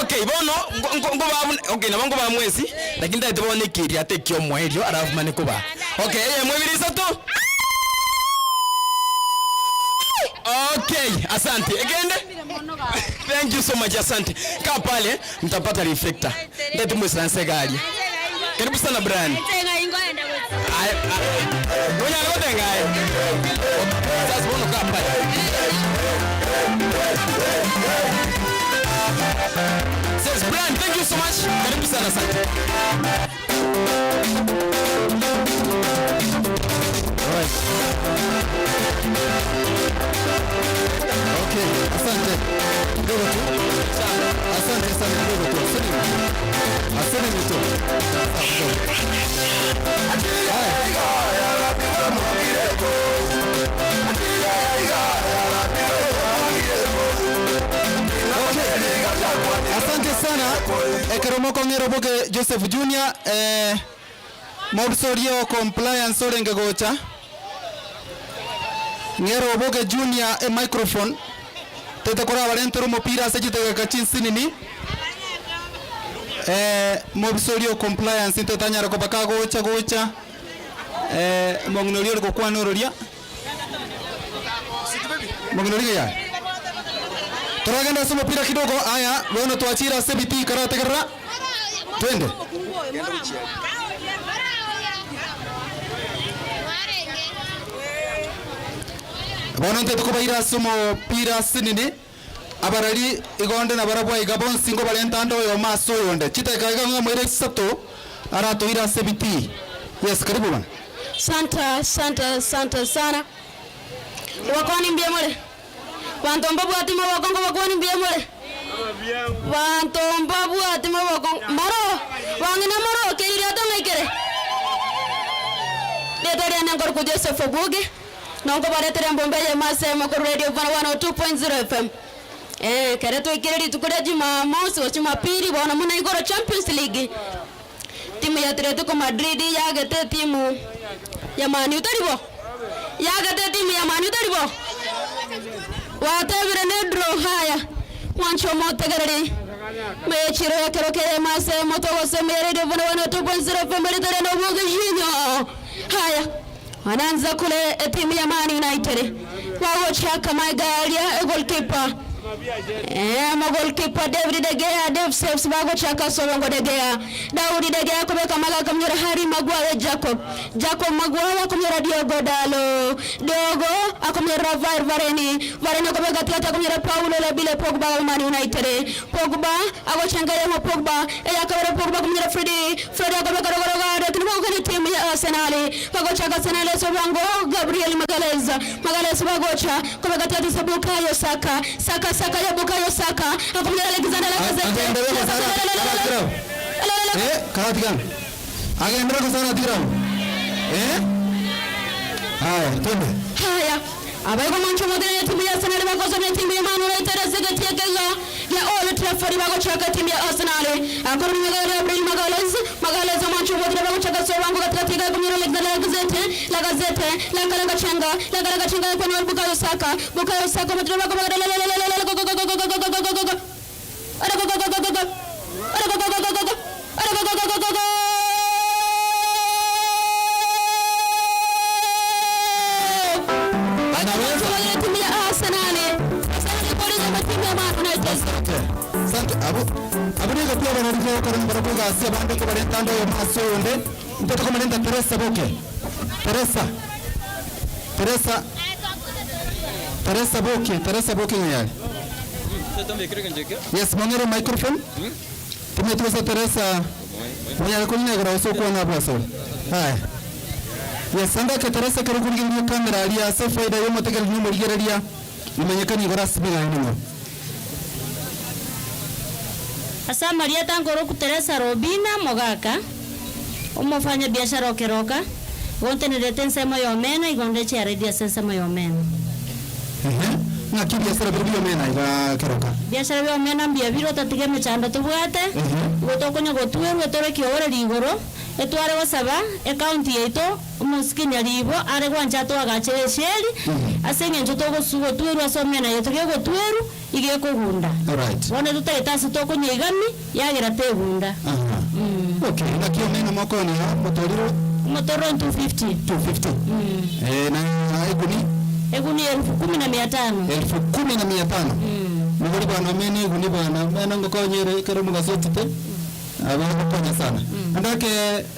Okay, bono ngo- ngo- ngo babu okay nabo ngo bamwesi lakini ndahita bona ekeri ate ekiomoerio alafu mane kuba. Okay, eye mwebiri isato. Okay, asante. Egende. Thank you so much, asante. Kaa pale mtapata reflector. Ndeti mwesiranse gari. Karibu sana Brian. Ngoja ngoja ngaye. Sasa mbona ukaa pale? Says Brian, thank you so much. Karibu sana asante. Okay, asante. Kidogo tu. Asante sana kidogo tu. Asante. Asante tu. Sawa, kidogo. Haya. Asante sana ekeromoko ng'ero boke Joseph Junior eh, mobsorio compliance orenge gocha ng'ero oboke Junior e microphone tete kora abarentera omopira ase chitegeka chinsinini eh, mobsorio compliance ntetanyara koba kagocha gocha eh, mong'ina ori gokwana ororia mong'ina oria ya turagenda ase omopira kidogo aya bono twachira ase ebitii karategerera twende bono nte tukobaira ase omopira asinini abarari igonde na barabwo iga bonsi ngobarenta ande oyomo ase oyonde chiteka iga ng'amoire chisato aratoira ase ebitii yes karibu bana Sante, sante, sante sana. Wakwani mbia mure. Bantu mbabwati mabokongo bakwani mbia mure. Bantu mbabwati mabokongo maro. Wangina maro keire atongaikere. Letoria nangor ku Joseph Obuge. Nongo baretere mbombe ya masemo ku Radio Vana 102.0 FM. Eh, kere twikire rituko ria Jumamosi wa Jumapili bona muna igoro Champions League. Timu ya Atletico Madrid yagete timu ya Man U taribo yagete timu ya Man U taribo watebire ne draw haya mwancho motegereri mechiro yakero kere mase moto gose mere de vana wana 2.0 FM tere no buge jinyo haya. Wanaanza kule etimu ya Man United bagochaka magega aria egoalkeeper eh, ama goalkeeper David De Gea, Dave Saves bagochaka Sobongo De Gea, Daudi De Gea kobeka maga akamnyora Harry Maguire Jacob, Jacob Maguire akamnyora Diogo Dalo, Diogo akamnyora Rafael Varane, Varane akobeka gatigati akamnyora Paulo Labile Pogba wa Man United, Pogba agochenga eyemo Pogba, eyakabere Pogba akamnyora Fredi, Fredi akobeka rogoro gare lakini bagokana etimu ya Arsenal, bagochaka Arsenal ase obwango Gabriel Magalhaes, Magalhaes bagocha kobeka gatigati ase Bukayo Saka, Saka Saka ya Bukayo Saka akamnyora Alexander Lacazette, Agenderere gosara atigirao. Eh, karatigana. Agenderere gosara atigirao. Eh? Haya, twende. Haya, abaigo mancho modere timu ya Arsenal bakosomia timu ya Man United ase getiekega ya Old Trafford bagochaka timu ya Arsenal akorumia Gabriel Magalhaes Magalhaes mancho modere bagochaka Sowango katikati ya kumnyora Alexander Lacazette Lacazette Lacazette chenga Lacazette chenga kwa Bukayo Saka Bukayo Saka modere bako timu ya Arsenal timu ya Man United Asante. Abu abu nigo pia banariko kora barakuga asia bande ko barenta ndo maso onde. Mtoto kama nenda Teresa Boke. Teresa. Teresa. Teresa Boke, Teresa Boke ngayali. Yes, mongere microphone. Tumetuweza Teresa. Mwenye alikuwa gora usoko na hapo sawa. Haya. Yes, andake Teresa kero kurigereria kamera aria ase faida yo motegere ni murigereria. Imenyekani gora sibira ni. Asa Maria tangoro Teresa Robina Mogaka omofanya biashara okeroka gontenerete ensemo ya omena igonde chiaredia ase ensemo ya omena Ehe. Ng'aki biasara biri biomena iga keroka. biashara bia omena mbuya bire otatiga emechando tobwate igo tokonya gotwerwa tore kioreri igoro etware gosaba ekaunti yaito omosikini ribo are gwancha twagachere esheri ase eng'encho togosu gotwerwa ase omena yaito gegotwerwa iga ekogunda Alright. bono totagete ase tokonya igami yagera tegunda Aha. Okay, ng'aki omena moko ni ha motoriro omotororo 250 250. Eh, na eguni eguni 10,500. 10,500. Mugori bwana omena eguni bwana omena ngokonyere kero mugasotite aba gokonya sana. Andake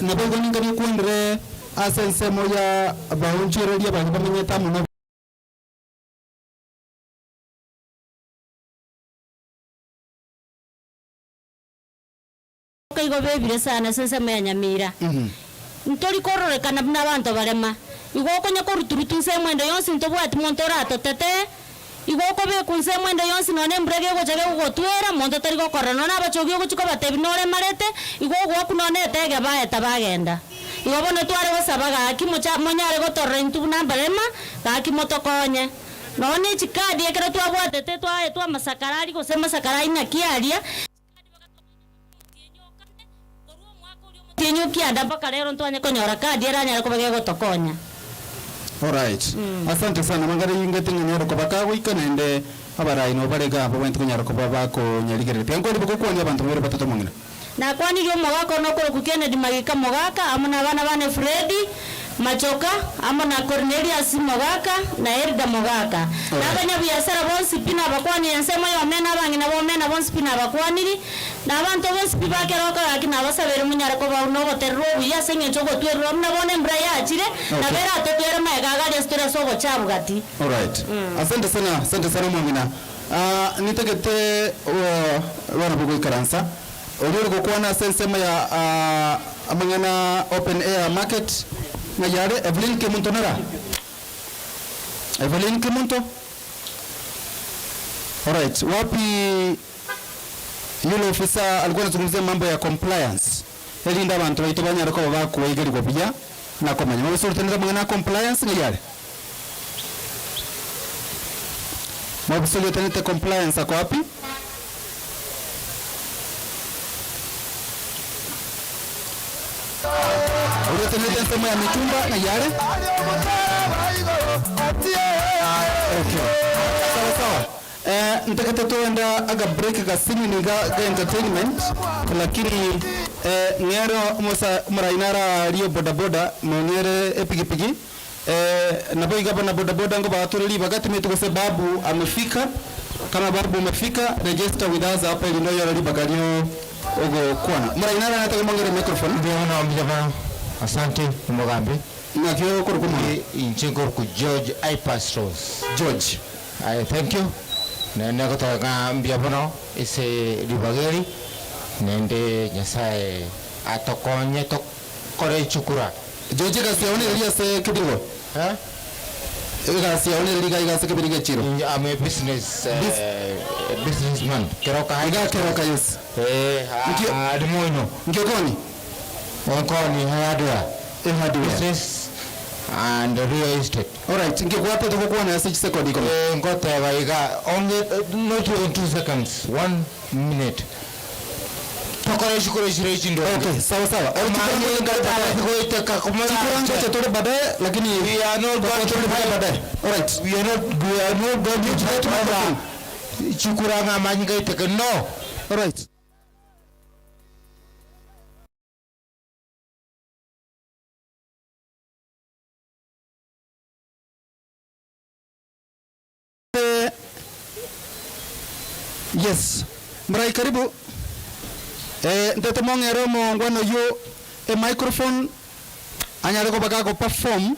nabo eguni ngari kwendere ase ensemo ya baonchereria bari bamenyete amo na Igo bebire sana ase ensemo ya Nyamira. Ntori kororekana buna abanto barema igo okonya koruturutu ensemo ende yonsi ntobwati monto oratotete igo okobekwa ensemo ende yonsi nonye embura gegocha gegogotwera monto tari gokora nonye abachogi ogochi kobatebi noremarete igo ogoakwa nonye etege baeta bagenda igo bono tware gosaba gaki mocha monyare gotorora intwe buna mbarema gaki motokonye nonye echikadi ekero twabwatete twaetwa amasakara aria gose amasakara aria naki aria Tienyu kianda mpaka rero ntwanye konyora kadi eranyare koba gegotokonya. Alright. Asante sana mangare ingete ng'anyare koba kagoika naende abarai no barega abo bainte konyara koba bakonyarigereria. Tiga nkori bogokwania abanto babere batato mong'ina. Nakwanirie omogaka one okorokwa Kennedy Magika Mogaka amo na abana bane Freddy Machoka amo na Cornelius Mogaka na Elda Mogaka. Na abanyabiasara bonsi pi nabakwanire ensemo ya omena abang'ina ba omena bonsi pi nabakwaniri na abanto bonsi pi bakeroka gaki nabasabere monyare koba buna ogotererwa obuya ase eng'encho ogotwererwa buna bono embura yachire nabo eratotwere magega iga aria ase tore ase ogochabu gati. Alright. Asante sana, asante sana mwang'ina. Ah, nitagete uh, bana bogoikaransa oria ori gokwana ase ensemo ya ah, amang'ana open air market ng'a yare Evelyn Kemunto nera Evelyn Kemunto Alright, wapi yule ofisa alikuwa anazungumzia mambo ya compliance erinde abanto baito banyare koba bakoigerigwa buya na komanya mobisa orutenete amang'ana ya compliance ng'a yare Mobisa oria otenete compliance ako wapi? Oria otenete ensemo ya mitumba ng'ai are? Okay. Sawa sawa. Eh, ntagete toende aga break gasinini ga, ga entertainment lakini eh, ng'ero omosa omorai nara arie bodaboda nonyere epigipigi. Nabo iga abana bodaboda ngobaatore ribaga timanyeti gose Babu amefika, kama Babu umefika register with us hapa erinde oyore ribaga rio ogokwana. Morai nare natake mong'ere microphone. Mbuya mono, mbuya mono. Asante omogambi. Naki okorokwa omwana? Inche nkorokwa George Ipastros. George. Aye thank you. Naende nagoteba ng'a mbuya mono ase ribaga eri, naende Nyasaye atokonye tokore chikura. George egasi yao nereri ase kebirigo? Eh? Egasi yao nereri iga iga ase kebirigo echiro? I'm a business, uh, businessman. Keroka high. Iga Keroka yes. Eh, Nkio- ari moino. Nkiokoni? Onkoni hardware. Hardware. Business and real estate. Alright, nkikwate togokwana ase chisekondi ikomi. Eh, ngoteba iga only not even 2 seconds, 1 minute. Tokore chikoro chire chindo. Okay, sawa sawa. Chikurangocha tore baadaye lakini we are not going to baadaye baadaye. Alright. We are not going to fight over chikuranga amanyinga iteke no. Alright. Yes. Mrai karibu. Ntete mong'ere omongwana oyio e microphone anyare koba gago perform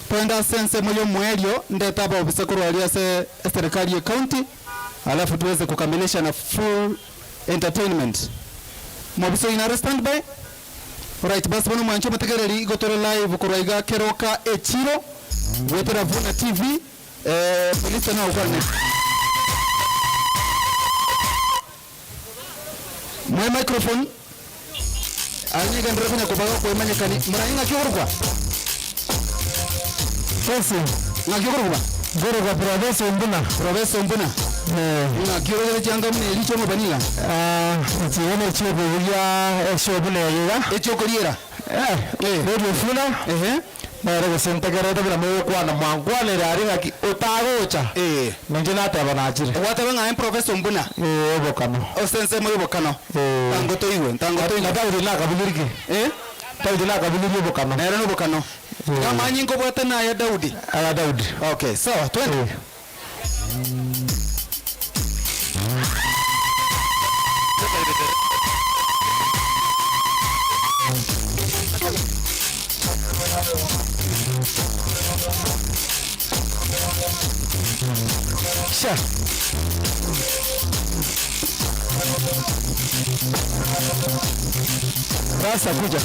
twende ase ensemo ya omwerio ndete abaobisa korwa aria ase eserikali ya county alafu tuweze kukamilisha na full entertainment. Mobisa oino are standby. Alright, basi bono mwanche omotegereri igo tore live korwa iga Keroka Echiro gwetera Vuna TV Felista nawe okwane. Mwe microphone anyigendere konya kobaga kwemanyekani murayi ng'aki ogorokwa Fesi. Ng'aki ogorokwa Ngorokwa Professor Mbuna. Professor Mbuna. Ng'aki orogere chianga buna eri chia omobaniga? Chiene chiokobugia eshobuna iga. Echiokoriera. Radio Funa. Nere gose ntegerete buna mogokwana mwankwanera aria ng'aki otagocha. Ninche nateba nachire. Gwateba ng'a aye Professor Mbuna. Obokano. Ase ensemo ya obokano. Tango toigwe, ntango toigwe. Na Daudi nakabugiriki. Daudi nakabugiri obokano. Nere nobokano. Amanyi nkobwate naye Daudi. Aya Daudi. Okay, sawa, twende. Sha. Sasa kuja.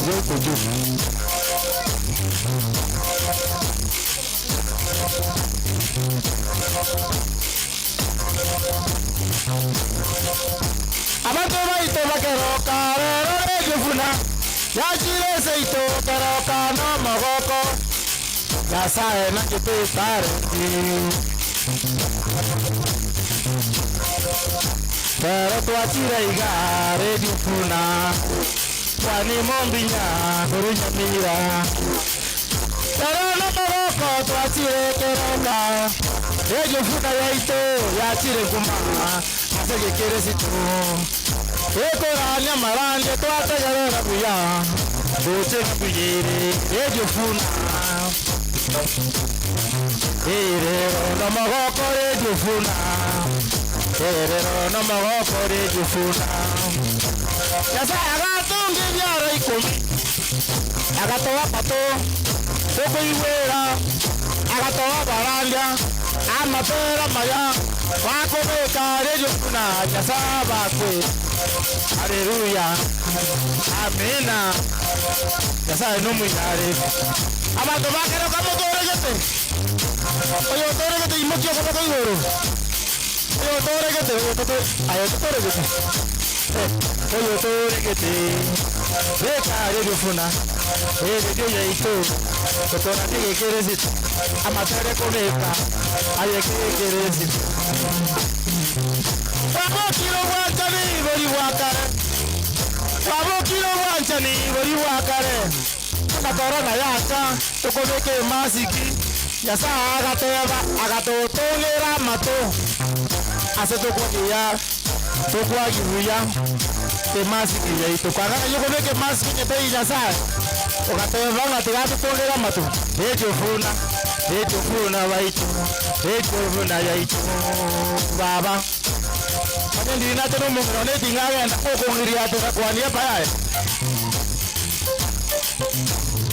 Njoo huko juu. Abantu baito bakeroka rero regefuna yachire seito keroka no mogoko Nyasaye nakitutare Rero twachire iga Radio Funa Kwani mombinya kurunyamira Rero no mogoko twachire keroka Radio Funa yaito yachire kuma ase gĩkĩrĩcitũ ĩkũrania maranje twategerera buya ndũchĩga buyĩrĩ Radio Funa ĩrĩro no magoko Radio Funa ĩrĩro no magoko Radio Funa Nyasaye agatunga ibiaro 10 agatoa matũ tũkũiguĩra agatoa baranja amatera maya wakũbĩka Radio Funa Nyasaye bakwe haleluya amina Nyasaye nũmũinarĩ abanto bakeroka mũtũrĩgĩte ũyũ ũtũrĩgĩte imũkio kũboko igũrũ ũyũ ũtũrĩgĩte ũyũ ayo ũtũrĩgĩte ũyũ ũtũrĩgĩte bĩka Radio Funa ĩrĩdio yaitũ tũtũra nĩgĩkĩrĩcitũ amatere kũbĩka ayekĩkĩrĩcitũ wabũkire obwanchani bori bwa kare wabũkire obwanchani bori bwa kare na korona yacha tũkũbĩka emasiki Nyasaye agateba agatũtũngĩra matũ ase tũkwagia tũkwagibuya emasiki yaitũ kwagana yũkũbĩka emasiki nyetei Nyasaye. Ogateba ng'a tiga atotongere amatuko, Echofuna, echofuna baito, echofuna yaito baba. Onye ndiri nache nomong'ina one ting'agenda okong'iriatera kwania epa yaye.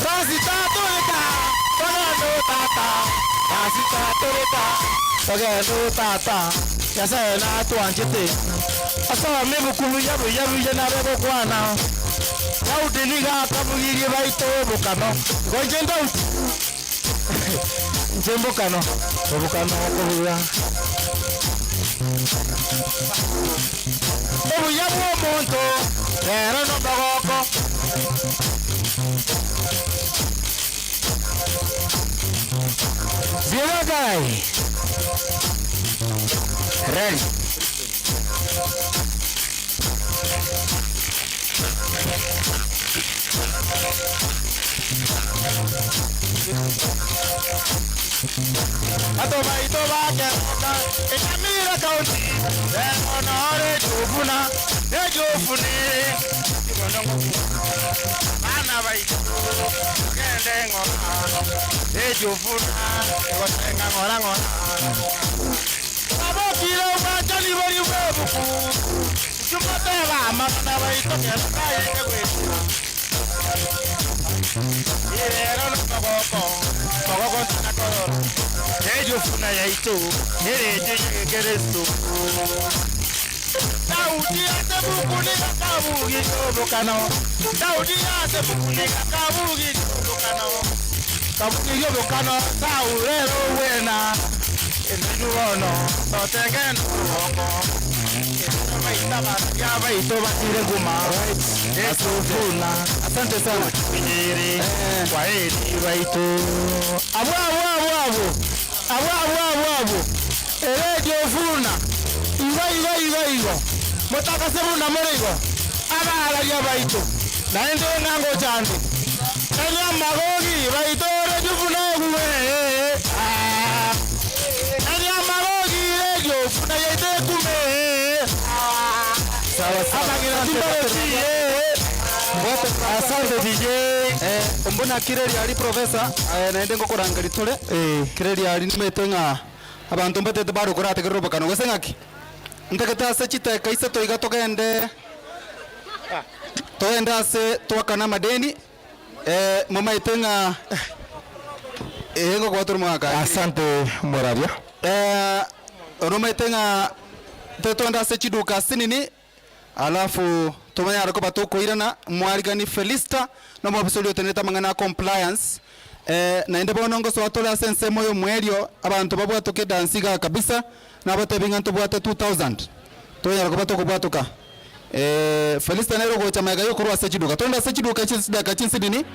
Rasita toreka, togende o tata, rasita toreka, togende o tata, Nyasaye natwanchete. Asome ebuku buya buya buya nabe gokwana. Daudi nigo akabugirie baito obokano. Igo inche Daudi, inche mbokano, obokano okobuga. Obuya bw'omonto nere nomogoko. Zero guy. Ready. Abanto baito bakeroka enyamira county rero nore ejofuna ejofuni Abana baito togende ng'ora ejofuna egotenga ng'ora ng'ora Twabokire obwanchani boria bw'ebuku Inchuo motebe amang'ana baito kero tayete goetia. Rero nomogoko, mogoko ntana korora, Ejofuna yaito nerecho y'egekeresto. Daudi ase buku nigo akabugirie obokano, Daudi ase buku nigo akabugirie obokano, Kabugirie obokano Saulo ere ogwena, Inwe bono totenge nobongo. Baito batire nguma Esufuna Asante sana. Minyiri kwaheri baito Abwo abwo abwo abwo Abwo abwo abwo abwo Eredio funa Igo igo igo igo Motakase buna more igo Abararia baito Naende ng'a ngocha nde Tari amagogi baito Redio funa egwe Ah Tari amagogi redio funa yaito ekume Sawa sawa. Asante DJ. Mbuna kireri ari professor eh, naende ngokorangeria tore kireri ari nimete ng'a abanto mbatete bado korategerera obokano gose ng'aki ntagete ase chiteka isato iga togende togende ase twakane amadeni eh, momaete ng'a eh ngokoba tore omogaka Asante moraria. Eh, nomaete ng'a totogende ase chiduka asinini alafu tomanyare koba tokoirana mwarigani Felista na omobisa oria otenenete amang'ana a compliance eh, naende bono ngosoa tore ase ensemo ya omoerio abanto babwatoke edansi igaa kabisa nabatebi ng'a ntobwate 2000 tonyare koba tokobwatoka eh, Felista nere ogocha magega ya okorwa ase chiduka togende ase chiduka echi chidaka chinsinini.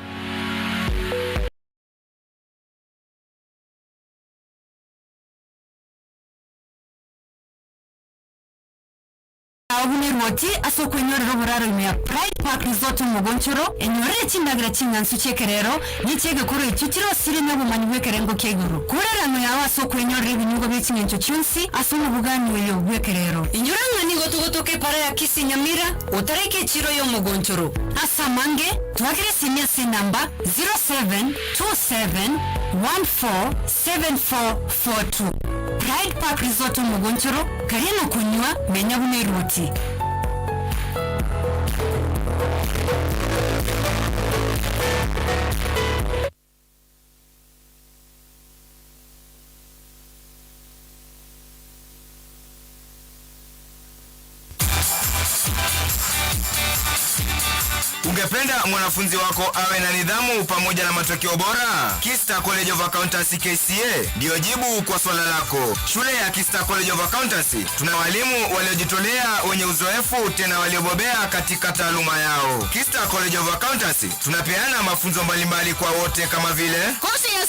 Ao buna erwoti ase okwenyorera oboraro ime ya Pride Park Resort Omogonchoro, enyorere chindagera ching'ansu chi'ekerero ne chi'egekoro echio chirosirie nobomanyi bw'ekerengo kia igoro. Kora erang'o yao ase okwenyorera ebinyugwa bie ching'encho chionsi ase omobugani oyo bw'ekerero. Inyora ng'a nigo togotoka epara ya Kisii Nyamira otaraika echiro y'Omogonchoro. Ase amange, twakere esimi ase enamba 0727147442. Pride Park Resort Omogonchoro, karia na konywa, menya buna erwoti. Ungependa mwanafunzi wako awe na nidhamu pamoja na matokeo bora? Kista College of Accountancy KCA ndiyo jibu kwa swala lako. Shule ya Kista College of Accountancy tuna walimu waliojitolea wenye uzoefu tena waliobobea katika taaluma yao. Kista College of Accountancy tunapeana mafunzo mbalimbali kwa wote kama vile Kosi ya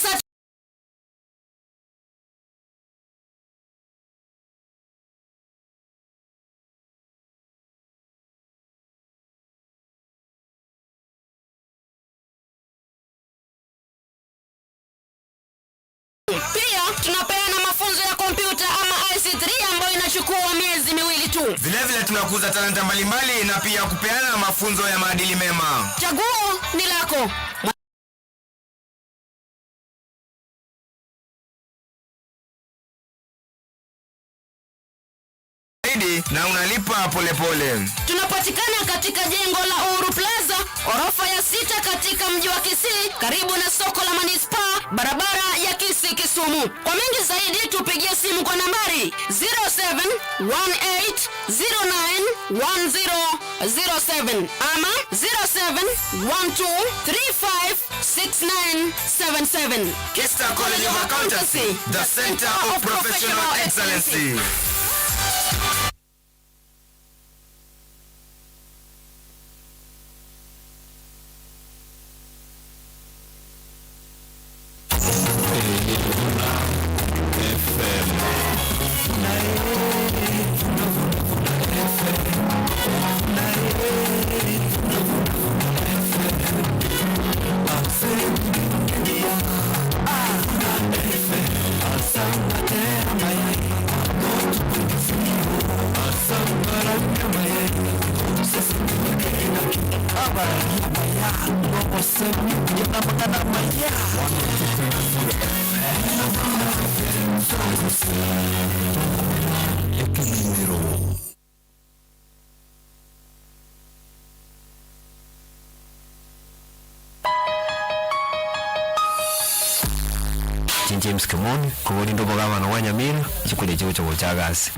Pia tunapeana mafunzo ya kompyuta ama IC3 ambayo inachukua miezi miwili tu. Vilevile tunakuza talanta mbalimbali na pia kupeana mafunzo ya maadili mema. Chaguo ni lako. rahisi na unalipa polepole pole. Tunapatikana katika jengo la Uhuru Plaza, orofa ya sita katika mji wa Kisii, karibu na soko la manispaa, barabara ya Kisii Kisumu. Kwa mengi zaidi tupigie simu kwa nambari 0718091007 ama 0712356977. Kista College of Accountancy, the center of professional excellency. James Kimoni koborinda obogabana bwa Nyamira chikure chigocha gocha agasi.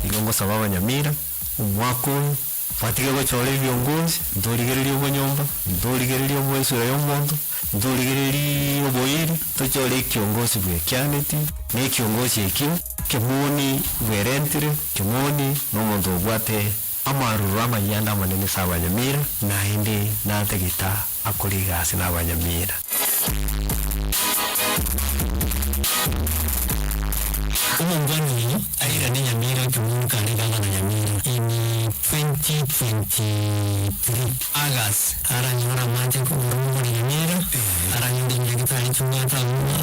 Igo ngosaba abanyamira, omwaka oyo, batige gochora ebiongozi, ntorigereria obonyomba, ntorigereria oboesura ya omonto, ntorigereria oboiri, tochore ekiongosi bwekianeti, na ekiongosi ekio, kemoni bwerentire, kemoni na omonto obwate amaruro amayanda amanene ase abanyamira, naende natagete akore egasi na abanyamira. Omongwana oyo airane Nyamira ekero kare gavana Nyamira in 2023 August aranyora amache korwa Nyamira aranyora enyagitari chibwate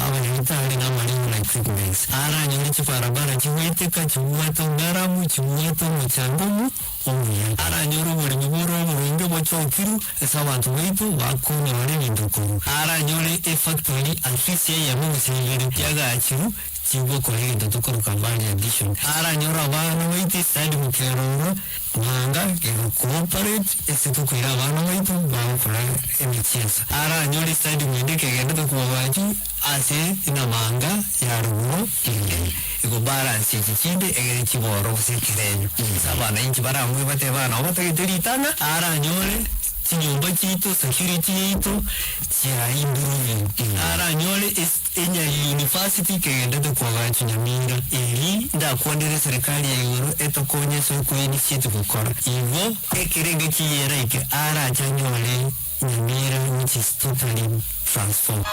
abanyagitari na amaremo na equipments aranyora chibarabara chigweteka chibwate obwaramu chibwate omochanga omu omuya aranyora oboremi bore oboronge bochokirwe ase abanto baito bakonyora ebinto korwa aranyore efactory at least eyemo gose ibere yagachirwe chigokora egento tokoroka value addition aranyora abana baito eside mukerorwa manga egocooperate ase tokoira abana baito bagokora emicheso aranyore eside mwende ekegenda tokobabachi ase enamanga ya ruguru ime egobalance echi chinde egere chiboro gose ekerenyo ase abana inchi baramwe batebe abana nabo batagete ritang'a aranyore chinyomba chiaito security yaito chia improving aranyore enya university kegendete kwagacha Nyamira eri ndakwanere serikali ya igoro etokonye ase okoinitiate gokora igo ekerenge chiyera eke arache anyore Nyamira which is totally transformed.